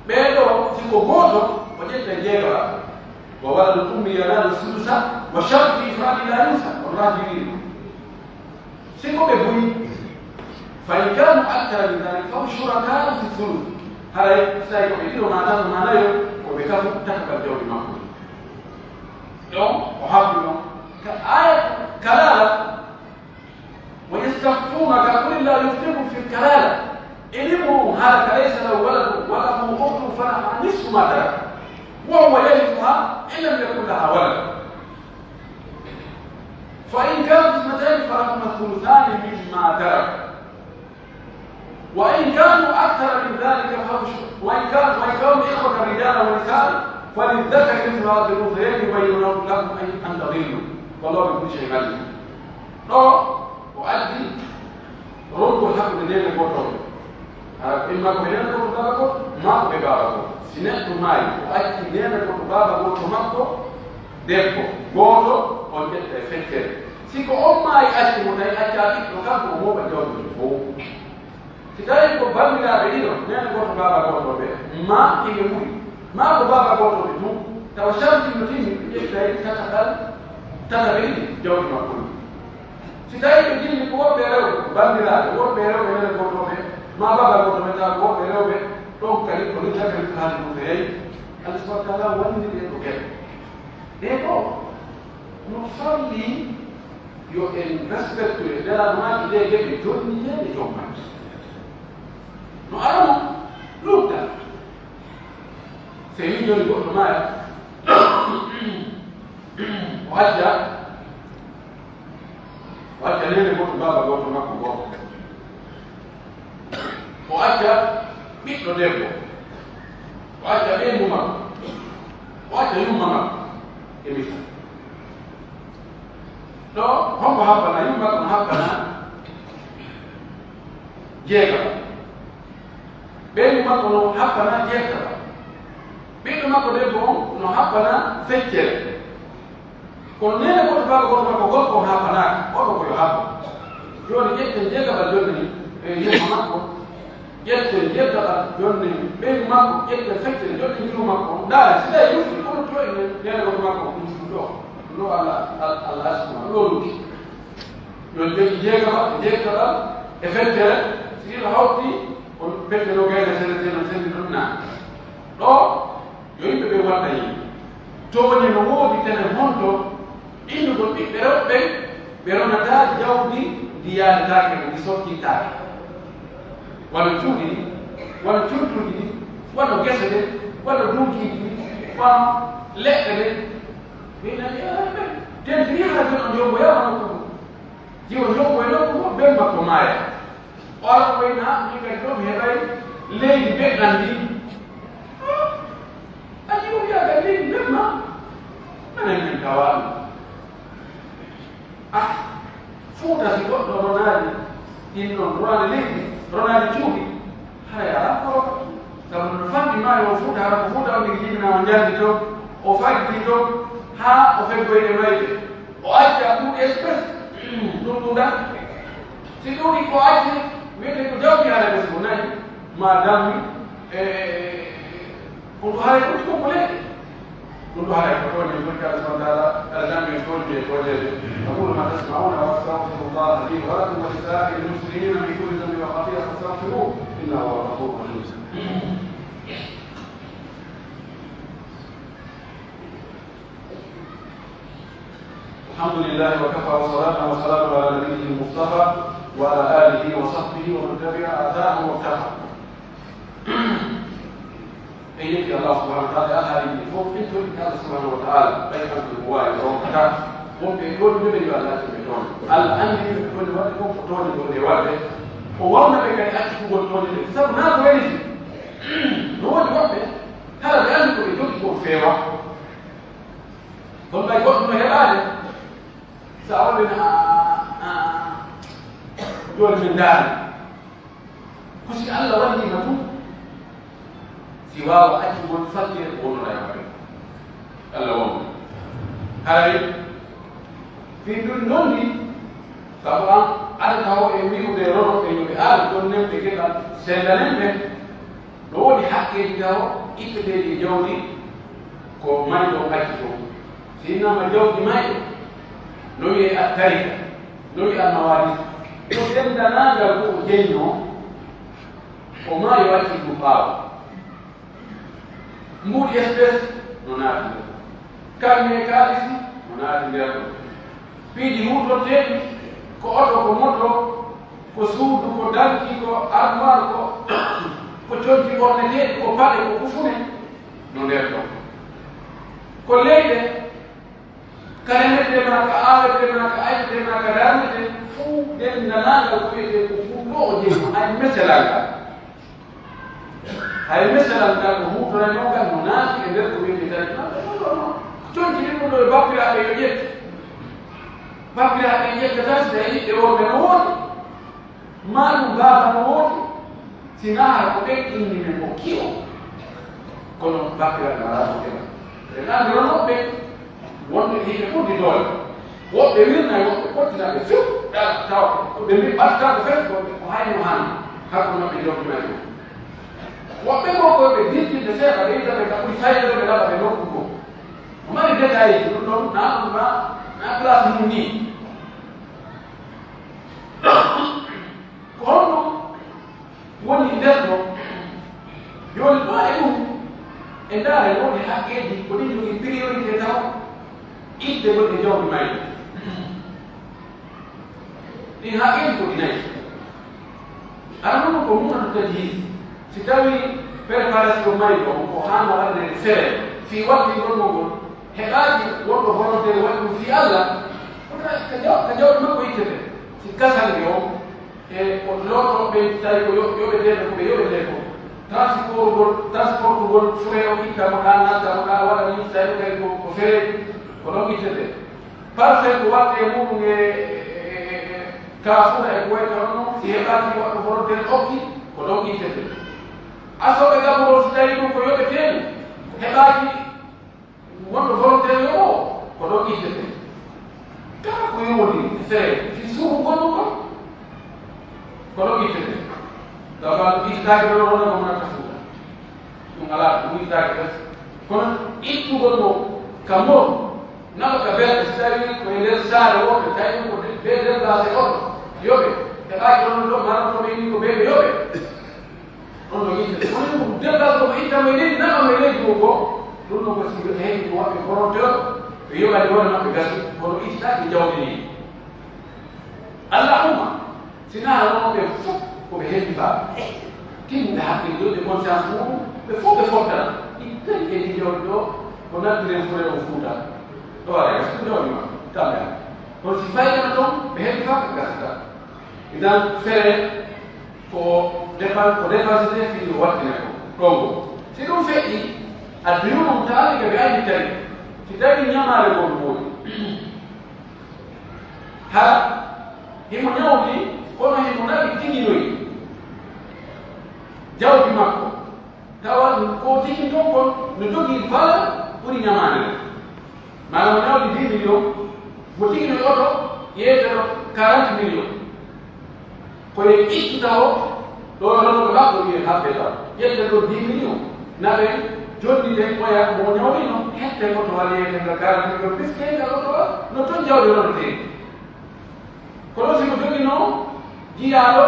Ɓee ɗoo, si ko gooto, o ƴetta e jeegaɓal. Wa waladul ummi yanalu sulusa, wa shartu fi ifradi la yunsa, on raaji wiiri. Si ko ɓe buy, fa in kanu akthara min dhalik, fa hum shuraka'u fi thuluth. Haray, si tawi ko ɓe ɗiɗo maa tato maa nayo, ko ɓe kafu tataɓal jawdi makko. Donc, o hawri non. Ka aya kalala, wa yastaftunaka qul illahu yuftikum fil kalala. In imru'un halaka laysa lahu waladun wa lahu ukhtun falaha nisfu ma taraka. Wa huwa yarithuha in lam yakun laha walad. فإن كانت اثنتين فلهما الثلثان مما ترك. وإن كانوا أكثر من ذلك فهم ش-، وإن كان، وإن كانوا إخوة رجالا ونساء فللذكر مثل حظ الأنثيين يبين الله لكم أن، أن تضلوا. والله بكل شيء عليم. Ɗoo, o addi rongol hakkunde neene gooto on. Hara ko imma ko ɓe neene gooto baaba gooto, maa ko ɓe baaba gooto. Si neɗɗo maayi, o acci neene gooto baaba gooto makko, debbo gooto, on ƴetta e feccere. Si ko on maayi acci mo, tawi accaa ɓiɗɗo, kanko o mooɓa jawdi ndin fow. Si tawii ko banndiraaɓe ɗiɗo, neene gooto, baaba gooto ɓe, maa hiɓe ɓuri, maa ko baaba gooto ɓe tun, tawa sarti no timmi, ɓe ƴettay tataɓal, tataɓe ɗiɗi jawdi makko ndin. Si tawii ɓe jilli ko worɓe e rewɓe, banndiraaɓe, worɓe e rewɓe neene gooto ɓe, maa baaba gooto ɓe, tawa ko worɓe e rewɓe, ɗon kadi ko للذكر مثل حظ الأنثيين. Allah subhanahu wa ta'ala wallini ɗee ɗoo geɗe. Ɗee ɗoo, no farli yo en respecte e Nelaaɗo maaki ɗee geɗe, jonni heen e jomma. No arano, lutta. Si en joni goɗɗo maaya, o acca, o acca neene gooto, baaba gooto, makko gooto. O acca ɓiɗɗo debbo. O acca ɓeyngu makko. O acca yumma makko. E misal. Ɗoo, hombo happana? Yumma makko no happana jeegaɓa. Ɓeyngu makko no happana jeegaɓa. Ɓiɗɗo makko debbo on no happana feccere. Kono neene gooto, baaba gooto makko gorko on happanaaka, oto ko yo happo. Jooni ƴetten jeegaɓal jonni e yumma makko, ƴetten jeegaɓal jonni ɓeyngu makko, ƴetten feccere jonni yumma makko. Ndaare, si tawi lutti, kono to en neene gooto makko on ɗum ɗoo. Ɗum ɗoo Allah, Al-, Allah subhanahu ɗoo lutti. Yo jogi jeegaɓal, jeegaɓal e feccere, si ɗiɗo hawti, on feccere o gayna sene, sene, sene ɗum naa. Ɗoo, Yo yimɓe ɓen waɗa yimɓe. Tooñe no woodi tene honto innugol ɓiɓɓe rewɓe ɓen, ɓe ronataa jawdi ndi yaadetaake, ndi sottintaake. Wano cuuɗi ɗi, wano cuntuuji ɗi, wano gese ɗen, wano dunkiiji ɗi, wano leɗɗe ɗen. Ɓe nani, "Ah, ɓe tentini hara jon on jomboyaama nokku mum." Jiwo jombo e nokku mum, ben makko maaya. O ara o wayna, "Ah, min kadi ɗoo mi heɓay leydi beɗɗan ndi." Ah, a jiwo wiya kadi leydi beɗma. Menen min tawaa ɗum. Ah, Fuuta si goɗɗo ronaali ɗin ɗon, ronaali leydi, ronaali cuuɗi, haray alaa ko rokka. Sabu no fanɗi maayo on Fuuta, hara ko Fuuta on tigi jibinaa o njaldi ton, o faggi ton, haa o feggoyi e mayde. O acca ɗuuɗi espèce, ɗum ɗuuɗa. Si ɗuuɗi ko acci, wiyete ko jawdi haray ko si ko nayi, maa dammi, e, ko ɗum haray ɗum ko ko leɗɗe. Ɗum ɗo haray ko tooñe, en torike Allah subhanahu wa ta'ala, Allah dammi en tooñude e tooñeede. أقول ما تسمعون وأستغفر الله لي ولكم ولسائر المسلمين من كل ذنب وخطيئة فاستغفروه إنه هو الغفور الرحيم. الحمد لله وكفى وصلاة وسلام على نبيه المصطفى وعلى آله وصحبه ومن تبع آثاره واقتفى. En yetti Allah subhanahu wa ta'ala e alhaaliiji ɗi fof, en torike Allah subhanahu wa ta'ala, ɓay kanko ko waawi ronkata. Wonɓe e tooñude ɓe, yo Allah accu ɓe tooña. Allah anndi ɓe tooñi waɗde fof ko tooñe woni e waɗde. O wawna ɓe kadi accitugol tooñe ɗe. Sabu naa ko weli si. No woodi woɓɓe, hara ɓe anndi ko ɓe jogii ko feewa. Kono ɓay goɗɗo no heɓaade. Sa waɗi na, a, a, jooni min ndaari. Ko si Allah walliima tun, si waawa accugol fakkere ko wonno e maɓɓe. Allah wonno. Haray, fii ndun non ni, sabu an, adata o e wi'ude ronooɓe yo ɓe ar ɗon nen ɓe keɓa sellanen ɓe. No woodi haqqeeji taho itteteeɗi e jawdi ko mayɗo on acci kon. Si innama jawdi mayɗo, no wi'ee attarika, no wi'ee almawaris. Ko denndanangal ko o jeynoo, o maayo acci ɗum ɓaawo. Mbuuɗi espèce no naati nder ɗon. Kalmi e kaalisi no naati nder ɗon. Piiji huutorteeɗi, ko oto, ko moto, ko suudu, ko danki, ko armoire, ko, ko conci ɓorneteeɗi, ko paɗe, ko kufune, no nder ɗon. Ko leyɗe, ka remetee maa, ka aawetee maa, ka aytetee maa, ka darnetee, fuu denndanangal ko wi'etee ko fuu ɗo o jeyi, hay meselal ngal. Hay meselal ngal ko huutoraynoo ngal no naati e nder ko wi'etee tawi. Maa ɓe non ɗon non. Conci ɗin ɗum ɗo e bappiraaɓe yo ƴettu. Bappiraaɓe ƴettata si tawi ɓiɓɓe worɓe no woodi. Maa ɗum baaba no woodi. Si naa hara ko ɓen inni men o kiyo. Kono bappiraaɓe alaa ko keɓa. Ɓe anndi non woɓɓe. Wonɓe yimɓe ɓurdi doole. Woɓɓe wirnay, woɓɓe pottina ɓe few, ɗa-, tawa ko ɓe mbi-, ɓattata ko few, ko, ko hayno han, hakkunde maɓɓe jawdi may ɗum. Woɓɓe goo ko ɓe dirtinde seeɗa, ɓe yiɗa ɓe ka ɓuri fayde, ɓe laɓa ɓe nokku goo. O mari détail ji, ɗum ɗon, na ɗum na, na place mum ni. Ko honɗum woni nder ɗoo? Yo en ɗoo e ɗum, en ndaara e woodi haqqeeji ko ɗin jogii priorité taw, ittagol e jawdi mayri. Ɗin haqqeeji ko ɗi nayi. Arano ko muunatu tajhiis. Si tawii préparation mayri on ko haana waɗde e sere, fii wattingol mo ngol, heɓaaki wonɗo volontaire waɗi ɗum fii Alla, ko ka, ka jaw-, ka jawdi makko ittete. Si kasanke on, e ko looto ɓen, tawi ko yo-, yoɓeteeɓe ko ɓe yoɓetee ko. Transport ngol, transport ngol, frais o itta mo ɗaa, natta mo ɗaa, waɗa ni, tawi kadi ko, ko frais, ko ɗon ittete. Parcelle ko waɗde e muɗum e, e, e, e kaafuura e ko wayi hono non, si heɓaaki waɗɗo volontaire okki, ko ɗon ittete. Asooɓe gabuɗo, si tawi ɗum ko yoɓeteeɗo, heɓaaki wonɗo volontaire yo o, ko ɗon ittete. Kala ko yowondiri, fere, fii suudu ngonɗo kon, ko ɗon ittete. Tawa ɗum ittitaake ɗon, wona ko wonata Fuuta. Ɗum alaa, ɗum ittitaake fes. Kono ittugol mo ka mor, naɓa ka belɗe, si tawii ko e nder saare woote, tawi ɗum ko be, be nder laase oto, yoɓe, heɓaaki ɗon ɗo, maran ko ɓe inni ko be ɓe yoɓe. Ɗon no yiite, kono ɗum debbo ko itta mo e leydi, naɓa mo e leydi goo goo, ɗum no ko si ɓe heɓi ko waɗɓe volontaire, ɓe yoɓani hoore maɓɓe gasi, kono ittaaki jawdi ndi. Allahumma, si naa non ɓe fof ko ɓe heɓi faa, timmuɓe hakkille, ɓe conscience muɗum, ɓe fof ɓe fottana, ittani e ndi jawdi ɗo, ko nattiren fure on Fuuta. Ɗo waɗa gasi, ɗum jawdi ma, tamɓe. Kono si faydana toon, ɓe heɓi faa, ko gasata. Idan, fere ko dépen-, ko dépensé fii no wattine ko ɗon ko. Si ɗum feƴƴi, a diwno mo taali ka ɓe ayni tawi. Si tawi ñamaale goo ɗum woni. Hara himo ñawdi, kono himo naɓi tigi noy jawdi makko. Tawa ko tigi ton kon no jogii valeur ɓuri ñamaande ɗon. Maanaam, mo ñawdi dix millions, mo tigi no oto, yeeteno quarante millions. Ko yo ittu tawo, ɗo hono ko ɗaɓɓo wiye habbe taw. Ƴetten ɗo dix millions, naɓen, jonniten, oya mo ñawdino, hetten oto walla yeeten ka quarante millions, puisque ka oto wa, no ton jawdi hono teeri. Kono si mo joginoo jiyaaɗo,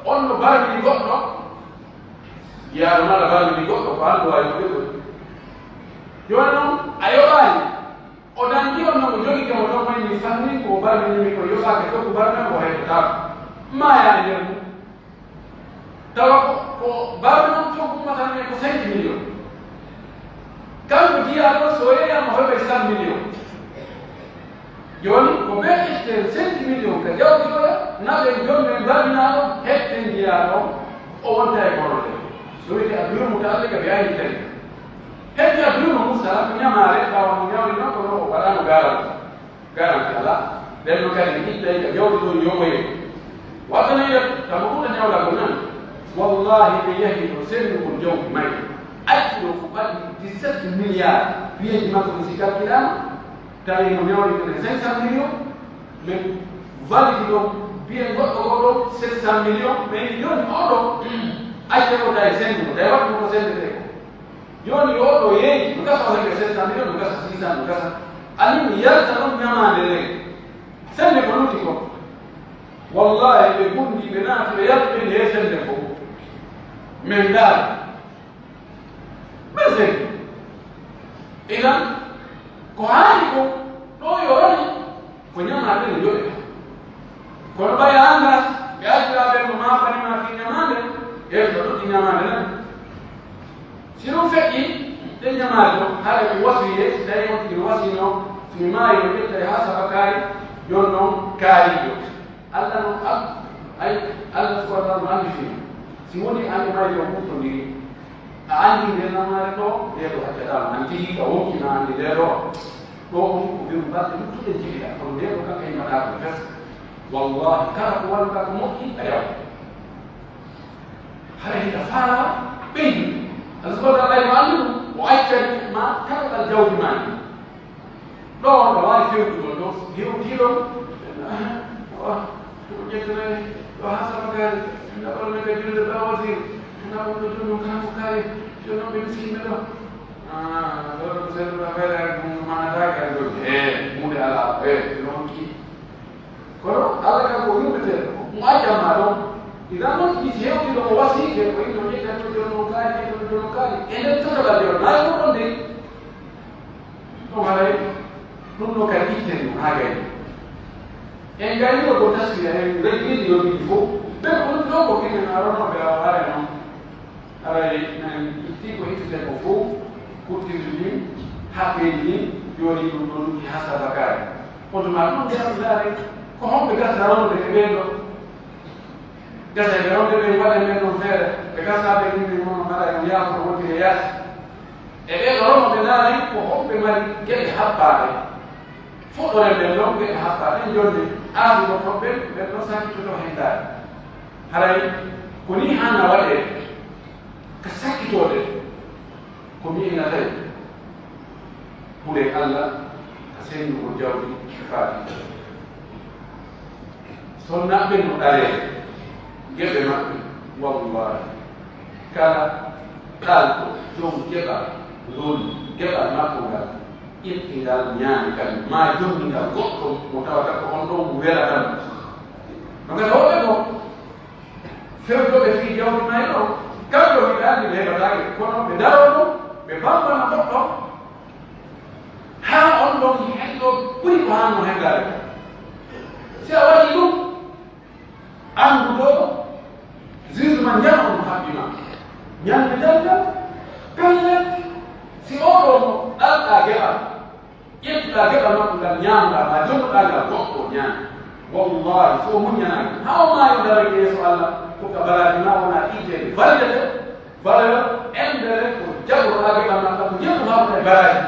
on no barmini goɗɗo, jiyaaɗo mala barmini goɗɗo, ko an ɗo wawi ɗum ɗo. Jooni non, a yoɓaani. O danki on no mo jogike mo ɗon, woni mi fannin ko o barmini mi ko yoɓaake, to ko barmini o heɓataako. Maayaa e nder mum. Tawa ko, ko barmon coggu masalan ko cinq millions. Kanko jiyaaɗo so yeeyama hoɓay cent millions. Jooni ko ɓe ƴetten cinq millions ka jawdi oya, naɓen joom men barminaaɗo, hetten jiyaaɗo on, o wonta e borode. So wiyete a biru mutaalliqa bi ayni tawi. Heddi a biru mo Musa ko ñamaare, ɓaawo mo ñawri non, kono o waɗaano garal. Garanti alaa. Ɓen no kadi mi ittay ka jawdi ɗon yoɓoye. Wattana yiɗa, tamo ɗuuɗa ñawlagol nan. Wallahi, ɓe yahi ɗo sennugol jawdi may. Acci ɗo ko ɓadii dix-sept milliards. Piyeeji makko ɗi si kalkilaama, tawi mo ñawri ko cinq cent millions. Men validi ɗon biyen goɗɗo goɗɗo sept cent millions. Men jooni oɗo, acce o tawi sennugo, tawi wattu ko sendetee ko. Jooni o ɗo yeeyi, no gasa o heɓe sept cent millions, no gasa six cent, no gasa. Ani mi yalta ɗon ñamaande nden. Sende ko lutti kon. Wallahi, ɓe gundi, ɓe naati, ɓe yalti, ɓe he sende fof. Men ndaari. Men sende. Inan, ko haali kon, ɗo yo woni, ko ñamaande no yoɓe. Kono ɓay a anndaa, ɓe ardiraa ɓen no maapani ma fii ñamaande, e ko ɗuɗi ñamaande nan. Si ɗum feƴƴi, ɗen ñamaare ɗon, haɗa ko wasiye, si tawi on tigi no wasiyno, si mi maayi, o ƴetta e haa saba kaari, jon non kaariijo. Alla no am-, ay, Alla subhanahu wa ta'ala no anndi fii. Si woni an e maayi on kuttondiri, A anndi ndee namaare ɗoo, ndee ɗoo accata ma, anndi ka wonki ma anndi ndee ɗoo. Ɗoo ɗum ko mbiru balɗe luttuɗe njiɗiɗaa, kono ndee ɗoo kam a yimmataa ko fes. Wallaahi, kala ko walluɗaa ko moƴƴi, a yawa. Hara hita faala ɓeydi. Allah subhanahu wa ta'ala no anndi ɗum, o accani ma kala ɗal jawdi ma ndi. Ɗoo, ɗo waawi fewtugol ɗoo, hewtii ɗon. Wa, ko ƴettane, ɗo haa sabakaari, na ɓorne ka julde ba wasiir, na ɓorne ɗum no kanko kaari, yo non ɓe miskinɓe ɗoo. Ah, ɗoo ɗo ko seeɗa ɗo feere, ɗum no maanataa ka ɗoo. Eh, muude alaa, eh, ɗum on ki. Kono Alla kanko o yurmeteeɗo, mo accan ma ɗon. Idan non, ɗi si hewtii ɗo, o wasiyike, o inno ƴettane ɗo jooni on kaari, ƴettane ɗo jooni on kaari. E nder tataɓal ɗe on, na e ɗon de. Ɗum haray, ɗum ɗoo kadi itten ɗum haa gayni. En gayni ko tasfiya, en rewini ɗo ɗi fof. Ɓen ɗum ɗoo ko gine na ronooɓe awa haray non. Haray men itti ko ittete ko fof, kuttirɗi ɗin, haɓɓeeji ɗin, jooɗii ɗum ɗon ɗi haa sabakaari. On tuma ɗum nde am ndaari, ko homɓe gasa ronude e ɓeen ɗoo? Gasa ɓe ronde ɓe waɗa men ɗon feere, ɓe gasa ɓe ɗin ɓe won mara e yaafo wonti e yaasi. E ɓee ɗoo ronooɓe ndaari ko homɓe mari geɗe haɓɓaaɗe. Fuɗɗoren ɓen ɗon geɗe haɓɓaaɗe jonde, aadi mo toɓɓe ɓen ɗon sakkitoto hen ndaari. Haray ko nii haana waɗee ka sakkitoode. Ko mi inatay, hulen Alla ka senndugol jawdi e faati. Sonnaaɓe no ɗalee geɓe maɓɓe, wallaahi, kala ɗalɗo jom geɓal, looli geɓal makko ngal, ƴetti ngal ñaami kan, maa jonni ngal goɗɗo mo tawata ko on ɗon welata mo. No gasa woɓɓe goo, fewtooɓe fii jawdi mayre on, kamɓe o wiɗaani ɓe heɓataake, kono ɓe daroo ɗum, ɓe bambana goɗɗo, haa on ɗon hen ɗo ɓuri ko haanno heɓaade. Si a waɗii ɗum, anndu ɗo, juge man jama on haɓɓi ma. Ñande darngal, pellet, si oo ɗoo mo ɗalɗaa geɓal, ƴettuɗaa geɓal makko ngal, ñaamuɗaa, maa jonnduɗaa ngal goɗɗo o ñaami. Wallaahi, si o muññanaaki, haa o maayi, o daroyte yeeso Alla, ko ka baraaji maa wona ittee validate, valeur, embere, ko jaɓoɗaa geɓal maa, ko ƴettu haa wona e baraaji.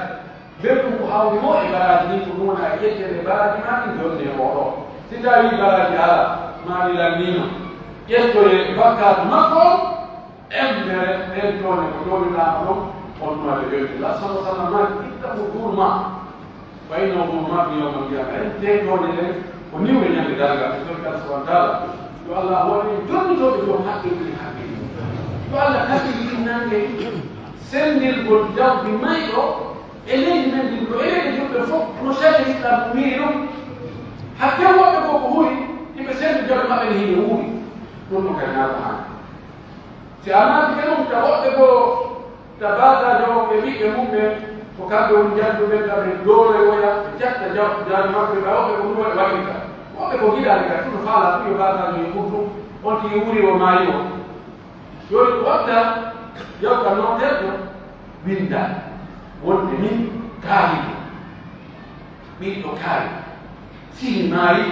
Ɓen ɗum ko hawri woo e baraaji ɗin, ko ɗum wona e ƴetteede baraaji maa ɗin, jonnee oo ɗoo. Si tawii baraaji alaa, maa ɗi lanniino, ƴettoyee bakkaatu makko on, embere ɗen tooñe ko tooñuɗaa mo ɗon, on tuma ɓe welti. Allah sallallahu alaihi wasallam maaki, "Ittaqu zulma, fa innahu zulumatun yawmal qiyamah." En tee tooñe ɗen ko niwre ñande darngal. E toon kala subhanahu wa ta'ala, yo Allah waɗu en jonnitooɓe dow haqqe ɗin haqqe ɗin. Yo Allah tabbiti nannge senndirgol jawdi mayɗo e leydi men ndin, ko e leyɗe julɓe fof, no Cheikh Islam wiiri ɗum. Hakkee woɓɓe ko ko huri, hiɓe senndi jawdi maɓɓe ne hiɓe wuuri. Ɗum ɗon kadi naata haa. Si a naati e ɗum, ta woɓɓe goo, ta baataajo on e ɓiɓɓe mum ɓen, ko kamɓe woni jannduɓe, ta ɓe dooloy woya, ɓe ƴetta jaw-, jawdi maɓɓe, ɓay woɓɓe ko ɗum waɗi waɗirta. Woɓɓe ko giɗaani ka, tun faalaa, tun yo baataajo e ɓurtu, on tigi wuuri o maayi o. Jooni ko watta, yawta noterɗo, winnda, wonde min kaaliɗo, ɓiɗɗo kaari, si mi maayi,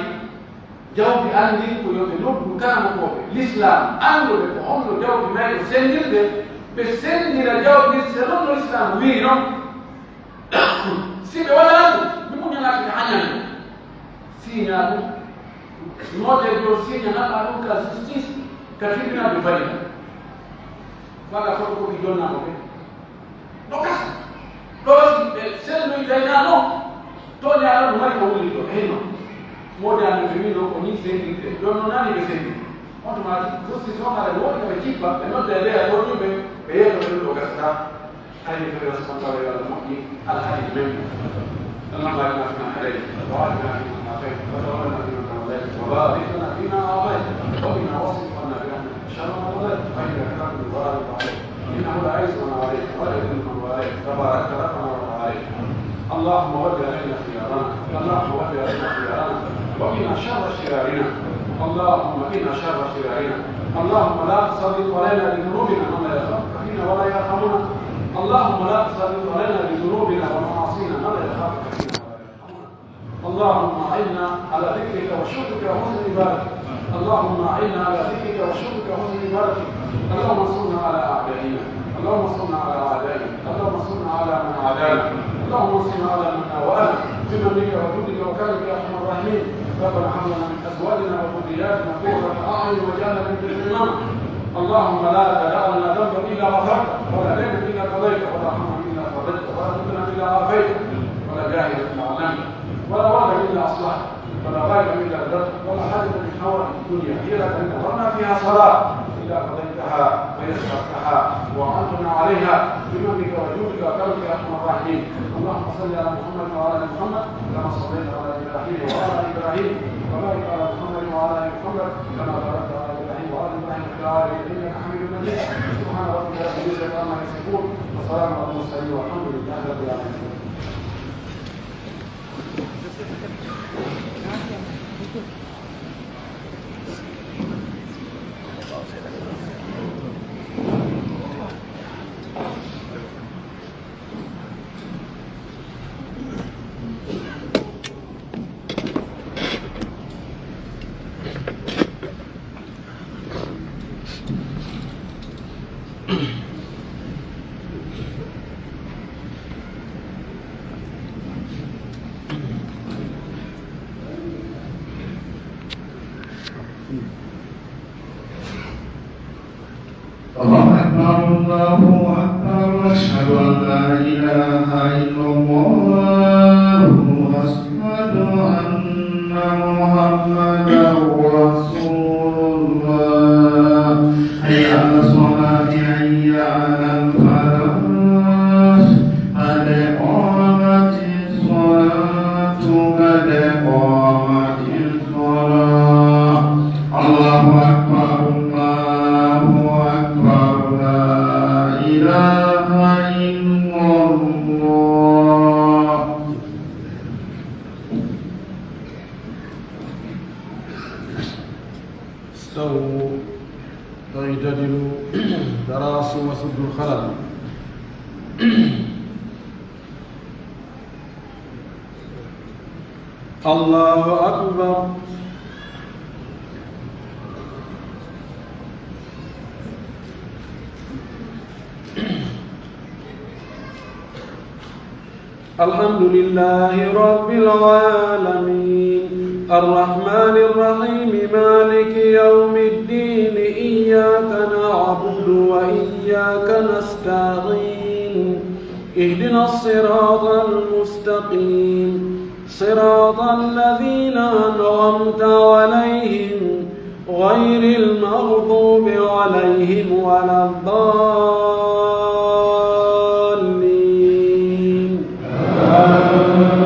jawdi an ndin ko yo ɓe noddu karamokooɓe Lislaam, annduɓe ko honno jawdi mayre senndirde, ɓe senndira jawdi ndin, si non no Lislaam wi'i non. Si ɓe waɗaani ɗum, mi muñanaaki ka hañan ɗum. Siiñaa ɗum, nootee ɗum, siiña naɓaa ɗum ka justice, ka tribunal de valida. Walla foto ko ɗi jonnaa ko ɓe. Ɗo gasa. Ɗo si ɓe selloyi daynaa non, tooñaa non no mari ko wuli ɗo. Heyno. Moodi amen ɓe wiino ko nii senndirde. Ɗon no nani ɓe senndiri. On tuma justice on hara woodi ko ɓe jippa, ɓe nodda e ɓeya tooñuɓe, ɓe yeeto ɓe ɗum ɗo gasata. Hay mi fere subhanahu wa ta'ala moƴƴi alhaali men. اللهم اهدنا فيمن هديت، وعافنا فيمن عافيت، وتولنا فيمن توليت، وبارك لنا فيما اعطيت، وقنا واصرف عنا برحمتك شر ما قضيت، فانك تقضي ولا يقضى عليك، انه لا يعز من عاديت ولا يذل من واليت، تباركت ربنا وتعاليت. اللهم ول علينا خيارنا، اللهم ول علينا خيارنا، وقنا شر شرارنا، اللهم قنا شر شرارنا. اللهم لا تسلط علينا بذنوبنا من لا يخافك فينا ولا يرحمنا. اللهم لا تسلط علينا بذنوبنا ومعاصينا من لا يخافك فينا ولا يرحمنا. اللهم أعنا على ذكرك وشكرك وحسن عبادتك. اللهم أعنا على ذكرك وشكرك وحسن عبادتك. اللهم انصرنا على أعدائنا. اللهم انصرنا على أعدائنا، اللهم انصرنا على من عادانا، اللهم انصرنا على من آوانا، بمنك وجودك وكرمك يا أرحم الراحمين. ربنا هب لنا من أزواجنا وذرياتنا قرة أعين واجعلنا للمتقين إماما. اللهم لا تدع لنا ذنبا إلا غفرته، ولا دينا إلا قضيته، ولا هما إلا فرجته، ولا مبتلا إلا عافيته، ولا جاهلا إلا علمته، ولا ولدا إلا أصلحته، ولا غائبا إلا رددته، ولا حاجة من حوائج الدنيا هي لك رضا ولنا فيها صلاح إلا قضيتها ويسرتها وأعنتنا عليها بمنك وجودك وكرمك يا أرحم الراحمين. اللهم صل على محمد وعلى آل محمد كما صليت على إبراهيم وعلى آل إبراهيم، وبارك على محمد وعلى آل محمد كما باركت على إبراهيم وعلى آل إبراهيم في العالمين إنك حميد مجيد. سبحان ربك رب العزة عما يصفون، وسلام على المرسلين والحمد لله رب العالمين. الله أكبر، الله أكبر، أشهد أن لا إله إلا الله، أشهد أن محمدا رسول الله. حي على الصلاة، حي على الفلاح، قد قامت الصلاة، قد قامت الصلاة. الله أكبر، الله أكبر، لا إله إلا الله. استووا، اعتدلوا، تراصوا وسدوا الخلل. الله أكبر. الحمد لله رب العالمين. الرحمن الرحيم. مالك يوم الدين. إياك نعبد وإياك نستعين. اهدنا الصراط المستقيم. صراط الذين أنعمت عليهم غير المغضوب عليهم ولا الضالين. آمين.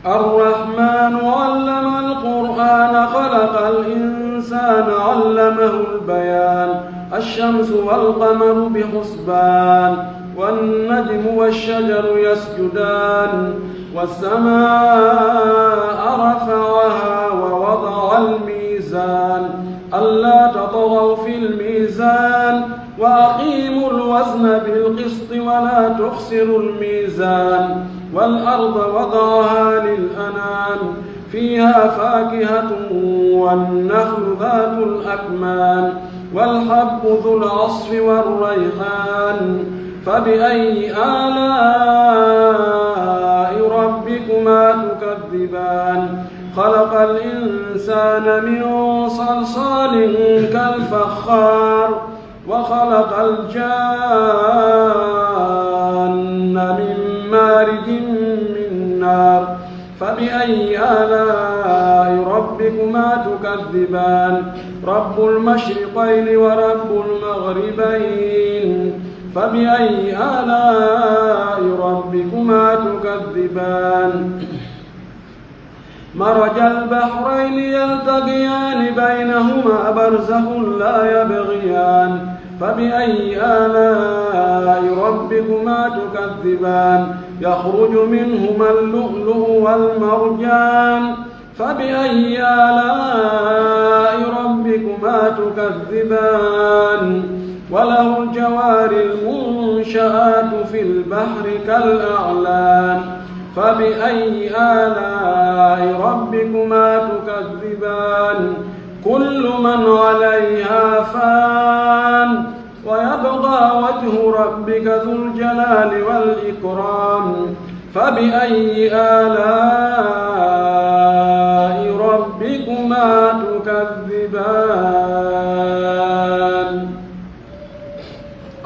الرحمن علم القرآن خلق الإنسان علمه البيان. الشمس والقمر بحسبان. والنجم والشجر يسجدان. والسماء رفعها ووضع الميزان. ألا تطغوا في الميزان. وأقيموا الوزن بالقسط ولا تخسروا الميزان. والأرض وضعها للأنام. فيها فاكهة والنخل ذات الأكمام. والحب ذو العصف والريحان. فبأي آلاء ربكما تكذبان؟ خلق الإنسان من صلصال كالفخار. وخلق الجان من مارج من نار. فبأي آلاء ربكما تكذبان؟ رب المشرقين ورب المغربين. فبأي آلاء ربكما تكذبان؟ مرج البحرين يلتقيان بينهما برزخ لا يبغيان. فبأي آلاء ربكما تكذبان؟ يخرج منهما اللؤلؤ والمرجان. فبأي آلاء ربكما تكذبان؟ وله الجوار المنشآت في البحر كالأعلام. فبأي آلاء ربكما تكذبان؟ كل من عليها فان ويبقى وجه ربك ذو الجلال والإكرام فبأي آلاء ربكما تكذبان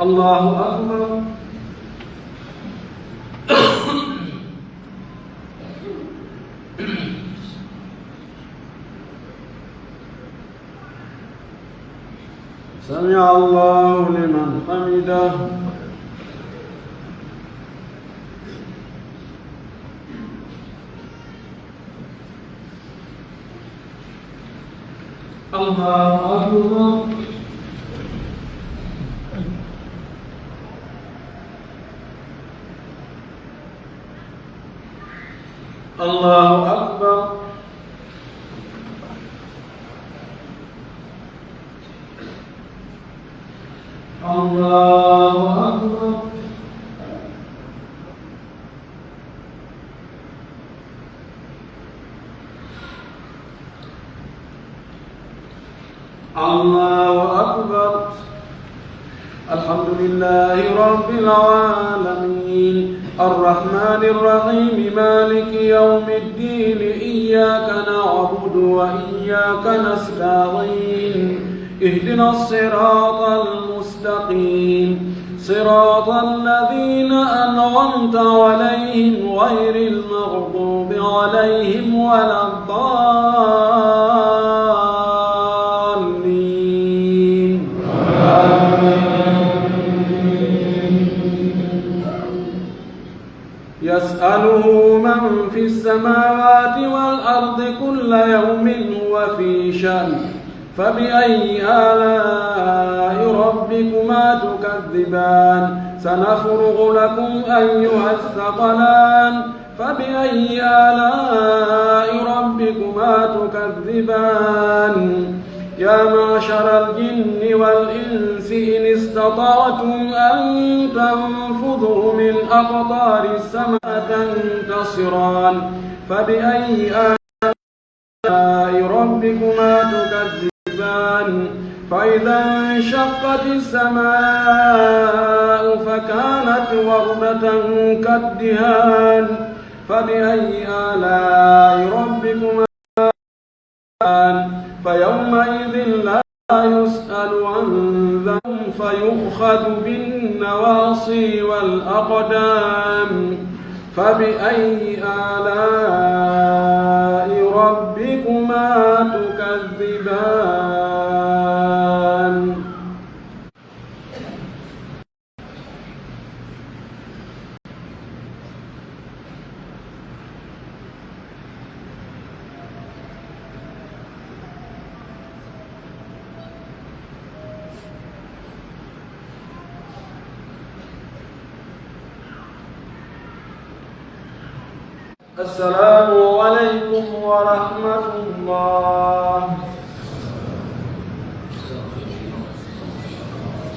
الله أكبر سمع الله لمن حمده الله أكبر الله أكبر الله أكبر الله أكبر الحمد لله رب العالمين الرحمن الرحيم مالك يوم الدين إياك نعبد وإياك نستعين اهدنا الصراط المستقيم صراط الذين أنعمت عليهم غير المغضوب عليهم ولا الضالين يسأله من في السماوات والأرض كل يوم هو في شأن فبأي آلاء ربكما تكذبان سنفرغ لكم أيها الثقلان فبأي آلاء ربكما تكذبان يا معشر الجن والإنس إن استطعتم أن تنفذوا من أقطار السماء تنتصران فبأي آلاء ربكما تكذبان فإذا انشقت السماء فكانت وردة كالدهان فبأي آلاء ربكما فيومئذ لا يسأل عن ذنب فيؤخذ بالنواصي والأقدام فبأي آلاء ربكما تكذبان السلام عليكم ورحمة الله. Assalamu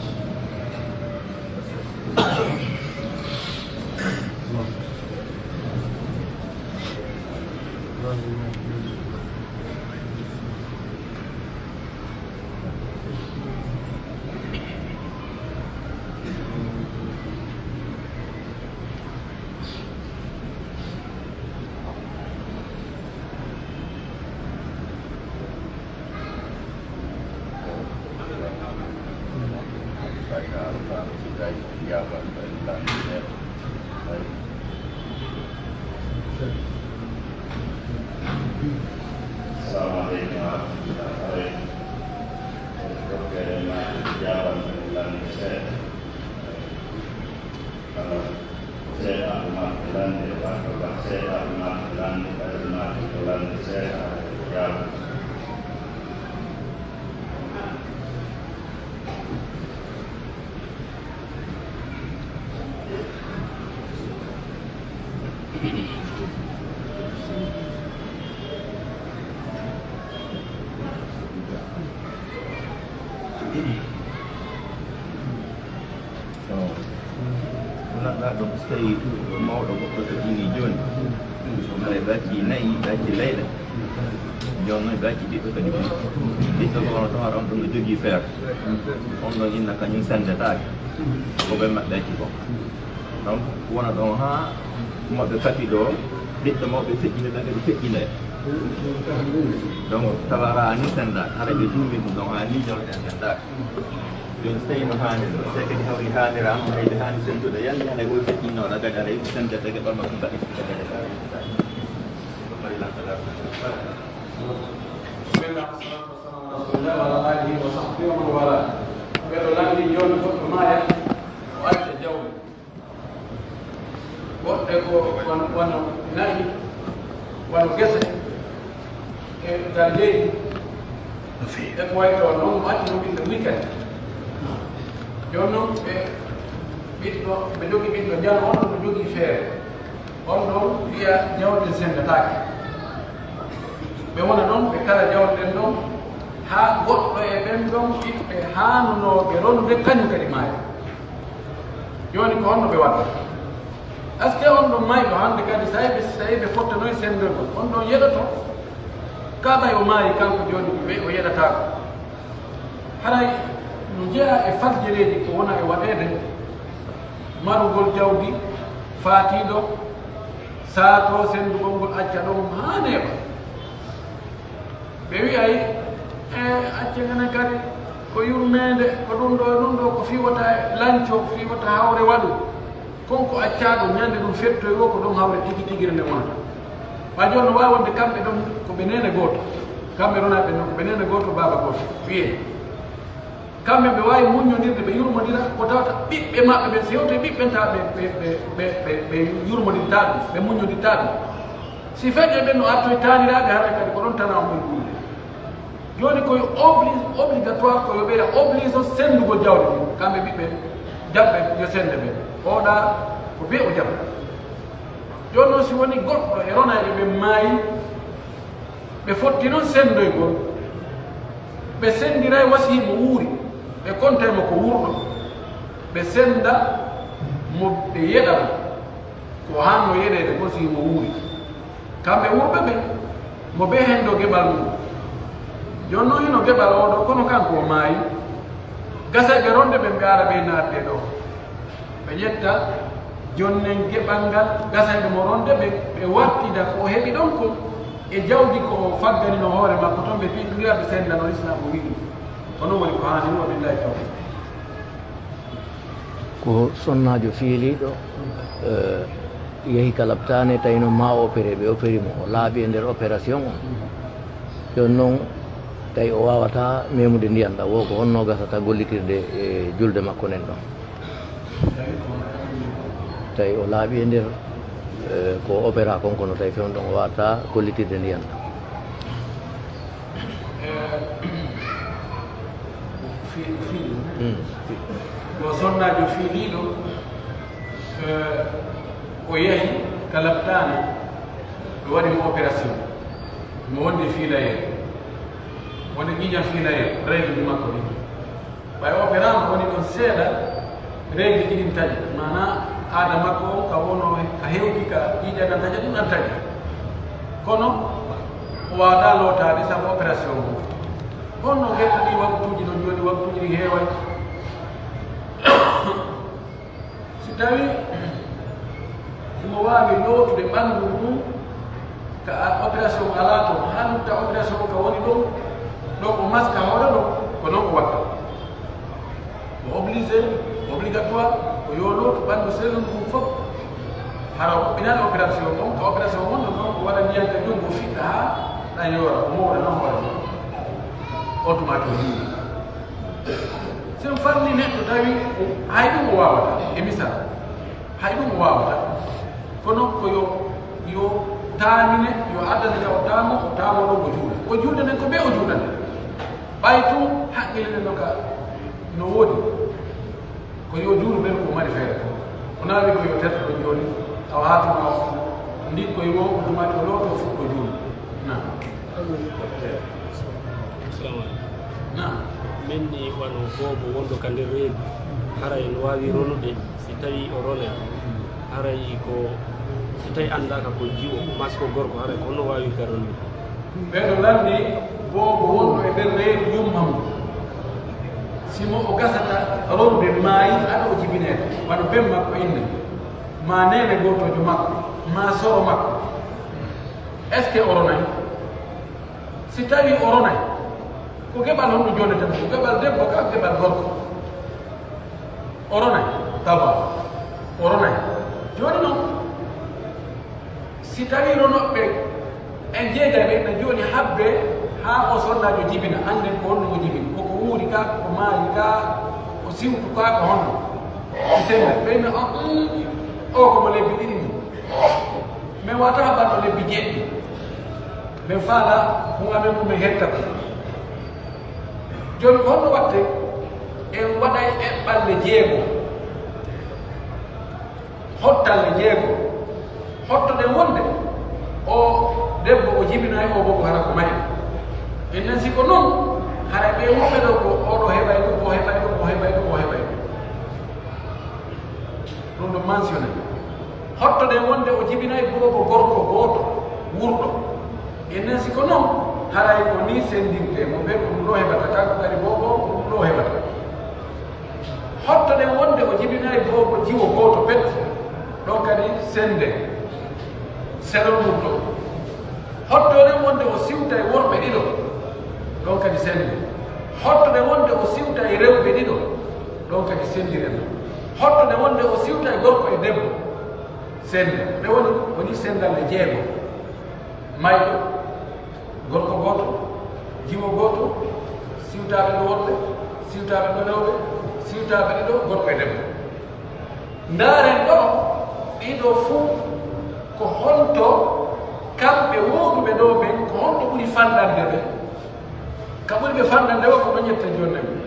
aleykum wa rahmatullah. Dokkere ma jaaban ko lande seeɗa. Kala seeɗa ko maɓɓe lande, warko ga seeɗa ko maɓɓe lande, ɓayde maɓɓe ko lande seeɗa ko jaaban. Wonanɗaa ɗo, so tawii ɗum mawɗo goɗɗo to ɗini jooni, so mare ɗacci nayi, ɗacci leyɗe. Jooni non ɓe acci ɓiɗɗo kadi. Ɓiɗɗo ko wona tawata on ɗon no jogii feere. On ɗon inna kañum senndetaake. Ko ɓe maɓɓe acci ko. Donc, wona ɗon haa maɓɓe kafi ɗo, ɓiɗɗo mawɓe feƴƴinirɗa kadi feƴƴinee. Donc, tawa raa ni senndaaka. Hara ɓe duumi ɗum ɗon haa ni jawle ɗen senndaaka. Jooni so tawii no haaniri, so kadi hawri haaniraama, hay ɓe haani senndude, yalla haray ko ɓe feƴƴinnooɗa kadi, haray ɓe senndata geɓal makko mbaɗi. Bismillah, wassalatu wassalamu ala rasulillah wa ala alihi wa sahbihi wa man wala. Ɓeɗo lanndii jooni goɗɗo maaya, o acca jawle. Goɗɗe ko wano, wano na'i, wano gese, e nder leydi. E ko wayi ɗon non, mo acci mo ɓiɗɗo weekend. Jooni non, ɓe ɓiɗɗo, ɓe jogii ɓiɗɗo njano, on ɗon no jogii feere. On ɗon wi'a jawle ɗen senndataake. Ɓe wona ɗon, ɓe kala jawle ɗen ɗon, haa goɗɗo e ɓen ɗon ɓiɓɓe haanunooɓe ronude kañum kadi maaya. Jooni ko honno ɓe watta? Est-ce que on ɗon mayɗo hannde kadi, so tawi ɓe, so tawi ɓe fottanoy senndoygol, on ɗon yeɗoto? Kaa ɓay o maayi kanko jooni, ɓe, o yeɗataako. Haray no jeyaa e faggudereeji ko wona e waɗeede, marugol jawdi faatiiɗo, saatoo senndugol ngol acca ɗon haa neeɓa. Ɓe wi'ay, "E, accen enen kadi, ko yurmeende, ko ɗum ɗo e ɗum ɗo, ko fii wota lanco, ko fii wota hawre waɗu." Kon ko accaa ɗum, ñande ɗum fettoy woo, ko ɗon hawre tigi tigire nde wonata. Ɓay jooni no waawi wonde kamɓe ɗon ko ɓe neene gooto, kamɓe ronaaɓe non ko ɓe neene gooto, baaba gooto, wiyee. Kamɓe ɓe waawi muññondirde, ɓe yurmondira, ko tawata ɓiɓɓe maɓɓe ɓen, si hewtoy ɓiɓɓe ɓen, tawa ɓe, ɓe, ɓe, ɓe, ɓe, ɓe yurmondirtaa ɗum, ɓe muññondirtaa ɗum. Si feƴƴe ɓen no artoy taaniraaɓe, haray kadi ko ɗon tana on ɓuri ɓurde. Jooni ko yo obli-, obligatoire, ko yo ɓe oblige sendugol jawdi ɗin, kamɓe ɓiɓɓe jaɓɓe yo sende ɓe. Oɗa ko bee o jaɓa. Jooni non si woni goɗɗo e ronayɓe ɓen maayi, ɓe fotti non sendoygol, ɓe sendiray wasii mo wuuri, ɓe kontay mo ko wurɗo, ɓe senda mo, ɓe yeɗa mo ko hanno yeɗeede kon si mo wuuri. Kamɓe wurɓe ɓen, mo bee hendo geɓal mum. Jooni non hino geɓal oo ɗoo, kono kanko o maayi. Gasay ɓe ronde ɓen, ɓe ara ɓe naatde ɗoo. Ɓe ƴetta jonnen geɓal ngal, gasayɓe mo ronde ɓe, ɓe wartida ko o heɓi ɗon kon e jawdi ko o fagganino hoore makko ton, ɓe pittondira, ɓe senda no Lislaamu wi'i. Ko non woni ko haani, wa billahi tawfiq. Ko sonnaajo fiiliiɗo, eh, yehi ka laptaane, tawi noon maa o opéré, ɓe opéri mo, o laaɓi e nder opération on. Jooni noon, tawi o waawataa meemude ndiyan ɗan, wo ko honno gasata gollitirde e julde makko nden ɗon? Tawi o laaɓi e nder, eh, ko opéra kon, kono tawi fewndo on o waawataa gollitirde ndiyan ɗan. Eh, fi-, fi-, Mm. Ko sonnaajo fiiliiɗo, eh, o yahi ka laptaane, ɓe waɗi mo opération. Mo wonde fiilayee. Wonde ƴiiƴan fiilayee, règle ji makko ɗin. Ɓay o opéraama woni ɗon seeɗa, règle ji ɗin taƴi. Maanaa aada makko on ka wonoo ka hewti ka ƴiiƴan ɗan taƴa, ɗum ɗan taƴi. Kono o waawataa lootaade sabu opération on. Honno geɗɗo ɗii waktuuji non jooni, waktuuji ɗin heeway? Si tawii himo waawi lootude ɓanndu ngun ka a-, opération alaa ton, haa lutta opération ka woni ɗon, ɗon o maska hoore ɗon, ko non o watta. Mo obligé, obligatoire, ko yo lootu ɓanndu selludu ngun fof. Hara o huɓɓinaali opération on, ka opération on, non, non, o waɗa ndiyan ka junngo, o fiɗɗa haa ɗan yoora, o mowna non hoore makko. On tuma to juuli. Si on farni neɗɗo tawi hay ɗum o waawataa, e misal, hay ɗum o waawataa, kono ko yo, yo taamine, yo addane ka o taamo, o taamoo ɗon o juula. O juulde nden ko ɓe o juulande. Ɓay tun haqqille no ka, no woodi. Ko yo juulu men ko mari feere ko. O naawi ko yo terto jooni, awa haa tuma o ndi ko yo o tuma to looto fof ko juulu. Naam. Assalamu alaikum. Naam. Min ni wano goobo wonɗo ka nder reedu, haray no waawi ronude si tawi o ronay. Haray ko si tawi anndaaka ko jiwo, maa si ko gorko, haray ko no waawi ka ronude. Ɓeeɗo lanndii boobo wonɗo e nder reedu yumma mum. Si mo o gasata ronude maayi, haɗa o jibinee wano ben makko inne, maa neene gootoojo makko, maa soro makko. Est-ce que o ronay? Si tawii o ronay, ko geɓal honɗun jonnetee mo? Ko geɓal debbo kaa geɓal gorko? O ronay, tawa o ronay. Jooni non, si tawii ronooɓe en jeegaɓe, ɓe jooni habbe haa o sonnaajo jibina, annden ko honno o jibini, ko ko wuuri ka, ko maayi ka, ko siwtu ka, ko honno? Ɓe sembe, ɓe wi'a, "Oh, mm, o ko mo lebbi ɗiɗi ni. Men wata haɓanɗo lebbi jeeɗiɗi. Men faala mo amen ko men hetta ko." Jooni, ko honno watte en waɗay eɓɓalle jeego? Hottalle jeego, hottoɗen wonde o debbo o jibinay, o boobo hara ko mayɗo. En nan si ko non, haray ɓe wonɓe ɗo ko oɗo heɓay ɗum, o heɓay ɗum, o heɓay ɗum, o heɓay ɗum. Ɗum ɗo mentionné. Hottoɗen wonde o jibinay boobo gorko gooto wurɗo. En nan si ko non, haray ko ni sendirte mo ɓe, ko ɗum ɗo heɓata, kanko kadi boobo, ko ɗum ɗo heɓata. Hottoɗen wonde o jibinay boobo jiwo gooto pet, ɗon kadi sende, sero mum ɗo. Hottoɗen wonde o siwtay worɓe ɗiɗo, ɗon kadi sende. Hottoɗen wonde o siwtay rewɓe ɗiɗo, ɗon kadi sendiren ɗon. Hottoɗen wonde o siwtay gorko e debbo, sende. Ɓe woni, woni sendalle jeego. Mayɗo, gorko gooto, jiwo gooto, siwtaaɓe ɗo worɓe, siwtaaɓe ɗo rewɓe, siwtaaɓe ɗiɗo, gorko e debbo. Ndaaren ɗo, ɗiɗo fuu, ko honto kamɓe wooduɓe ɗo ɓen, ko honto ɓuri fanɗande ɓe? Ka ɓuri ɓe fanɗande o, ko ɓe ƴetta jonne mum.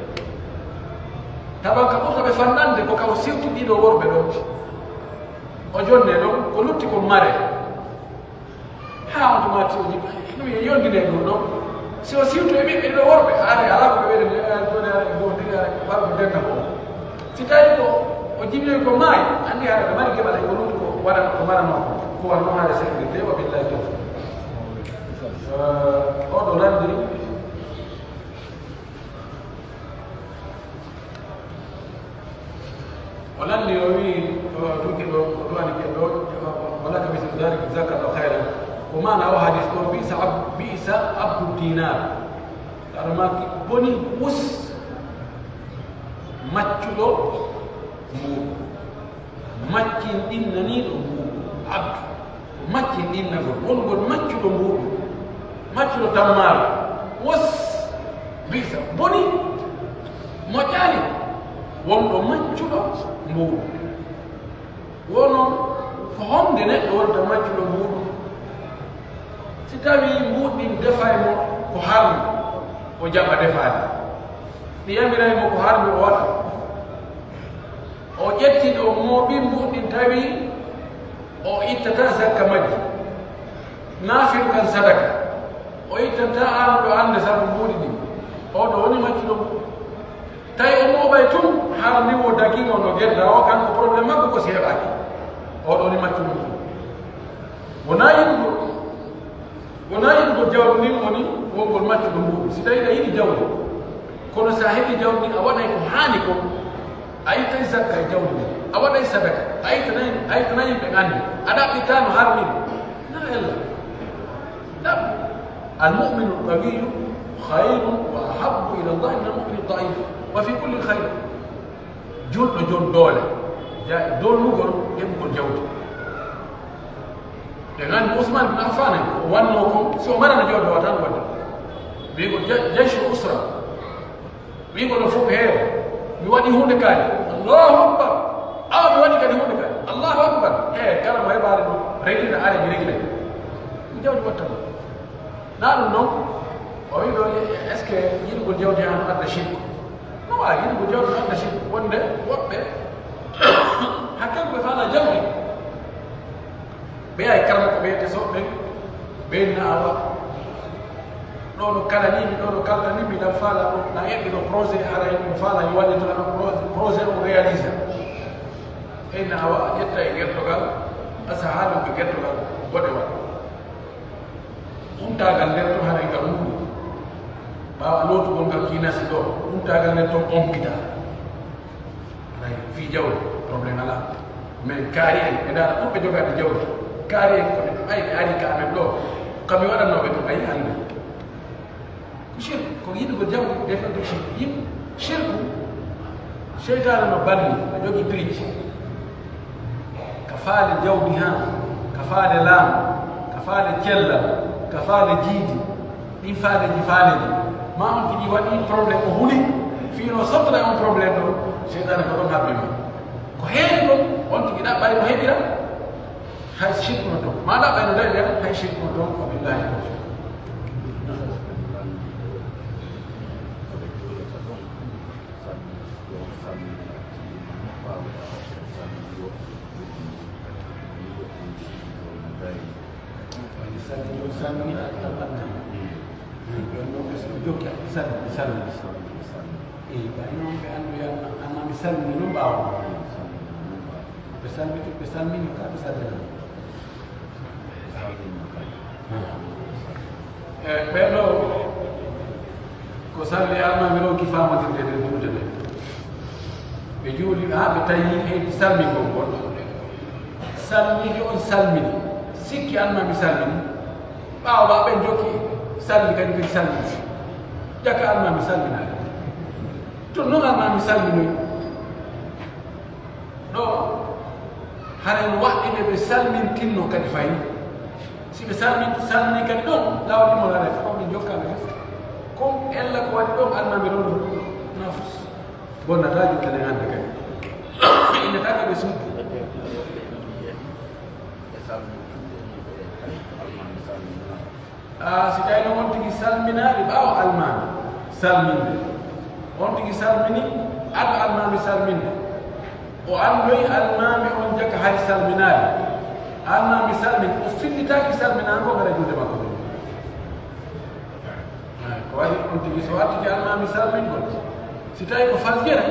Tawa ka ɓurta ɓe fanɗande, ko ka o siwti ɗiɗo worɓe ɗo. O jonne ɗon, ko lutti ko mare. Haa on tuma tiwni, ɗum e yondine ɗum ɗon. Si o siwto e ɓiɓɓe ɗiɗo worɓe, haray alaa ko ɓe weɗani, haray ɗum, haray ɗum, haray ko ɓarɗo denna ko. Si tawi ko o jibinoyi ko maayi, anndi haray ko mari geɓal e ko lutti ko waɗa, ko maranoo ko, ko wano haray seɗɗirde, wa billahi tawfiq. Eh, oɗo lanndiri. O lanni, o wi'i, o duke ɗo, o du'ani ke ɗo, "Wa laka mislu dhalik, jazakallahu khairan." Ko maana o hadis ɗo, "Bi'sa ab-, bi'sa abdu dinar." Aɗa maaki boni us maccuɗo mbuuɗu. Maccinɗinnaniiɗo mbuuɗu. Abdu. Maccinɗinnagol, wongol maccuɗo mbuuɗu, maccuɗo tammaaro, wos, bi'sa, boni, moƴƴaali, wonɗo maccuɗo mbuuɗu. Wono ko honde neɗɗo wonta maccuɗo mbuuɗu? Si tawii mbuuɗu ɗin defay mo ko harmi, o jaɓa defaade. Ɗi yamiray mo ko harmi, o waɗa. O ƴetti ɗo mooɓi mbuuɗin, tawi o ittata zakka majji. Naafil kan sadaka. O ittanta aano ɗo annde sabu mbuuɗi ɗin. Oo ɗo woni maccuɗo mbuuɗi. Tawi o mooɓay tun, haa niwo dagino no gedda o, kanko problème makko ko si heɓaaki. Oo ɗo woni maccuɗo mbuuɗi. Wonaa yiɗugol. Wonaa yiɗugol jawdi ndin woni wongol maccuɗo mbuuɗu. Si tawii a yiɗi jawdi, kono si a heɓii jawdi ndin, a waɗay ko haani kon, a ittay zakka e jawdi ndin, a waɗay sadaka, a ittana, a ittana yimɓe anndi, a ɗaɓɓitaano harmini. Na ella. Ɗaɓɓi. Al mu'minu al qawiyyu khayrun wa ahabbu ila Allah min al mu'mini al da'if. Wa fi kulli khayr. Julɗo jon doole, ja-, dolnugol heɓugol jawdi. Ɓe nganndi Usmaan bin Affaan en, ko o wannoo kon, si o marano jawdi, o wawata no waɗde. Wi'ugol ja-, jayshul usra. Wi'ugol no fof, "Hee, mi waɗi huunde kaari." Allahu akbar. "Aa, mi waɗi kadi huunde kaari." Allahu akbar. Hee, kala mo heɓaali ɗum, reglina, are mi reglay. Ko jawdi watta ɗum. Naa ɗum non, o wi'i ɗo, est-ce que yiɗugol jawdi an adda shirku? No waawi, yiɗugol jawdi no adda shirku. Wonde woɓɓe, hakkil ɓe faala jawdi. Ɓe ay karama ko ɓe te soɓɓe, ɓe na awa. Ɗo no kala ni mi, ɗo no kalta ni mi, ɗan faala ɗo, na eɓɓi ɗo projet, hara en ɗum faala yo waɗi to ɗan projet, projet o réalisa. Ɓe na awa, a ƴetta e gertogal, asa haalugol gertogal, boɗewal. Huntaagal nder ton haray ngal muuyi. Ɓaawo lootugol ngal kii nasi ɗoo, huntaagal nder ton ompitaa. Haray fii jawdi, problème alaa. Men kaari en, e ndaara ɗum ɓe jogaade jawdi. Kaari en ko ɓe, ɓay ɓe arii ka amen ɗoo. Ka mi waɗannoo ɓe ɗum, ayi hannde. Ko shirku, ko yiɗugol jawdi, defal ɗum shirku. Yiɗ-, shirku, seytaane no balli, no jogi piriji. Ka faale jawdi haa, ka faale laamu, ka faale cellal, ka faale jiidi, ɗin faaleeji, faaleeji. Ma on tigi waɗi problème, o huli, fii no sottora on problème ɗon, seytaane ko ɗon habbi ma. Ko heewi kon, on tigi ɗaɓɓay mo heɓira, hay shirku no ton. Ma ɗaɓɓay no dañira, hay shirku no ton, wa billahi tawfiq. Salmini, salmini, salmini, salmini. Jooni non ɓe jokki salmini, salmini. Eey, ɓay non ɓe anndu yalla, amma mi salmini non ɓaawo. Ɓe salmiti, ɓe salmini ka, ɓe salmina. E ɓen ɗoo, ko salli almaami ronki faamondirde nden julde nden. Ɓe juuli haa ɓe tawi e salmingol ngol. Salmiji on salmini, sikki almaami salmini. Ɓaawo ɓaa ɓen jokki salli kadi ɓe salmini. Jaka almaami salminaali. To non almaami salminoy. Ɗoo, haray no waɗɗii ɓe ɓe salmintinno kadi fayi. Si ɓe salmin-, salmini kadi ɗon, laawol ɗum haray fof min jokkaa ɓe fes. Kon ella ko waɗi ɗon almaami ɗon nafus. Bonnataa jokkalen hannde kadi. Innata ko ɓe suudu. Aa, si tawii non on tigi salminaali ɓaawo almaami salminde, on tigi salmini ado almaami salminde, o anndoyi almaami on jaka hari salminaali, almaami salmini, o fillitaaki salminaango hara juuɗe makko ɗen. Ko waɗi on tigi so artike almaami salmingol, si tawii ko faljere,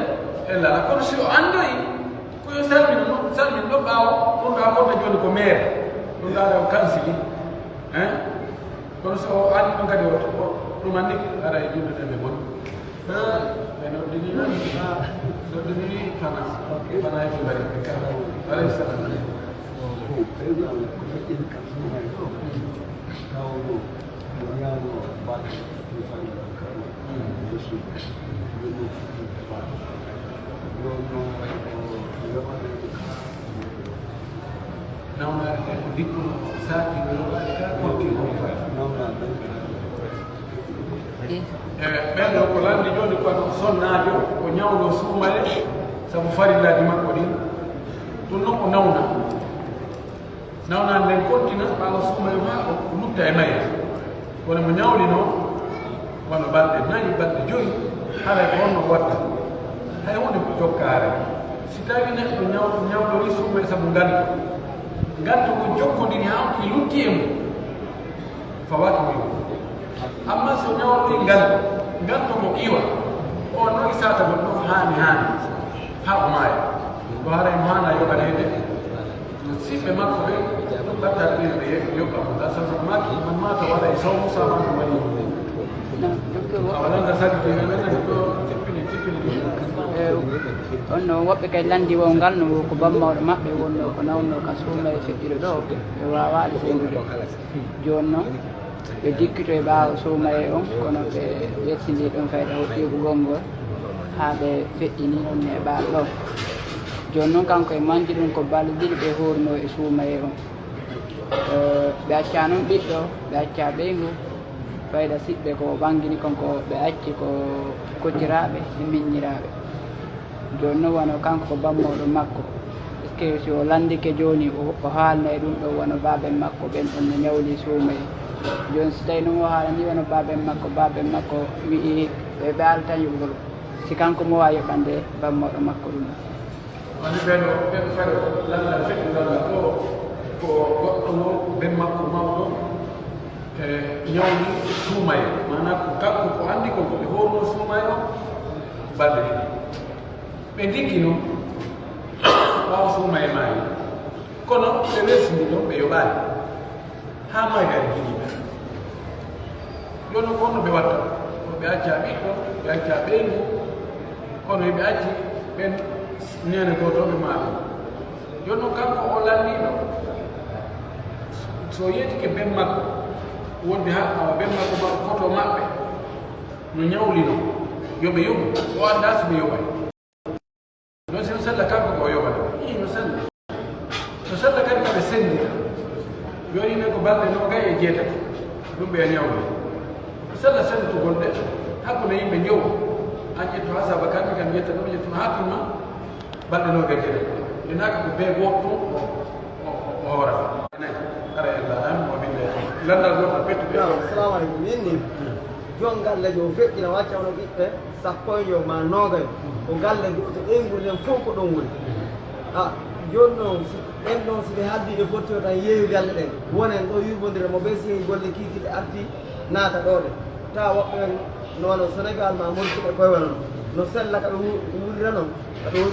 ella alaa, kono si o anndoyi ko yo salmino, salmin ɗo ɓaawo, ɗum ɗo a wonta jooni ko meere, ɗum ɗo aɗa o kansili, hein? Kono so o anndi ɗum kadi, o, o, ɗum anndi aɗa e julde ɗen ɓe boni. Ah, ɓe noddini, ah, noddini Fana. Fana e Bari. Alayhi salam. Nawnaare nden ko dikkuno saaki no waɗi ka konti. E ɓen ɗo ko lanndi jooni ko sonnaajo, o ñawno suumaye sabu farillaaji makko ɗin. Ɗum non o nawna. Nawnaande nden kontina ɓaawo suumaye maa o lutta e mayre. Kono mo ñawli non, wano balɗe nayi, balɗe joyi, haray ko honno watta? Hay huunde jokkaare. Si tawii neɗɗo ñaw-, ñawlorii suumaye sabu nganto, nganto ngon jokkondiri haa on tigi lutti e mum, fawaaki mo iwa. Amma so ñawlorii nganto, nganto mo iwa, o noy saata mo ɗon haani haani, haa o maaya. Ko haray mo haanaa yoɓaneede. No siɓɓe makko ɓe, ɗum ɓattaade ɓe, ɓe yoɓa mo. Ngal sabu maaki, man maata wa laysa sawmu saamaani wali. Awa nan ka sabi ke nan nan ko tippini, tippini. Eh, on no woɓɓe kay lanndi wo ngal no ko bammawɗo maɓɓe wonnoo ko nawno ka suumaye feƴƴude ɗo, ɓe waawaali seedude. Jooni non, ɓe dikkitoyi ɓaawo suumaye on, kono ɓe ƴettindii ɗon fayda hoɗɗiigu gonngol, haa ɓe feƴƴini ɗum e ɓaawo ɗon. Jooni non, kanko e manji ɗum ko balɗe ɗiɗi ɓe hoorunoo e suumaye on. Eh, ɓe accaa non ɓiɗɗo, ɓe accaa ɓeyngu, fayda siɓɓe ko ɓangini kon ko ɓe acci ko kociraaɓe e miññiraaɓe. Jooni non wano kanko ko bammawɗo makko. Est-ce que si o lanndike jooni, o, o haalnay ɗum ɗoo wano baaben makko ɓen on no ñawli suumaye? Jooni si tawii non o haalanii wano baaben makko, baaben makko wi'i ɓe, ɓe altan yoɓugol. Si kanko mo waawi yoɓande bammawɗo makko ɗum ɗoo. Woni ɓen o, ɓen fare lanndal feƴƴu lanndal ɗoo, ko goɗɗo mo ben makko mawɗo, e, ñawli suumaye. Maanaa ko kanko ko anndi kon ko ɓe hoorno suumaye on, balɗe ɗiɗi. Ɓe ndikki non, ɓaawo suumaye maayi. Kono ɓe welsindi ɗon, ɓe yoɓaali. Haa maayi kadi jogii ɓe. Jooni non, ko honno ɓe watta? Ko ɓe acca ɓiɗɗo, ɓe acca ɓeyngu, kono hiɓe acci ɓen neene gootooɓe maaɗa. Jooni non, kanko o lanniiɗo, so yeetike ben makko, wonde ha, awa, ben makko, ma-, goto maɓɓe no ñawlino, yo ɓe yoɓu, o anndaa si ɓe yoɓay. Non si no sella kanko ko o yoɓata. Ii, no sella. No sella kadi ka ɓe senndi. Jooni ne ko balɗe noogay e jeetati. Ɗum ɓe ñawli. No sella senndugol ɗe. Hakkunde yimɓe njowo. An ƴettu hasaba kan, kan ƴetta ɗum, ƴettu no hakkunde ma. Balɗe noogay e jeetati. Ɗe naaka ko bee gootɗo o, o, o, o hoorata. Nayi. Ara en laaɗaani mo binde. Lanndal gootol pettude. Naam, assalamu aleykum. Min ni, jon galle jo feƴƴina wacca hono ɓiɓɓe sappo e jowo maa noogay. Ko galle gooto, ɓeyngu nden fof ko ɗon woni. A, jooni noon, si ɓen ɗon, si ɓe haddii, ɓe fotti o tan yeeyu galle ɗen. Wonen ɗo yurmondire mo ɓe, si yehi golle kiikiiɗe arti naata ɗo ɗe. Tawa woɓɓe ɓen no wano Senegal maa Mauritanie koye wano non. No sella ka ɓe wu-, wuurira non, ka ɓe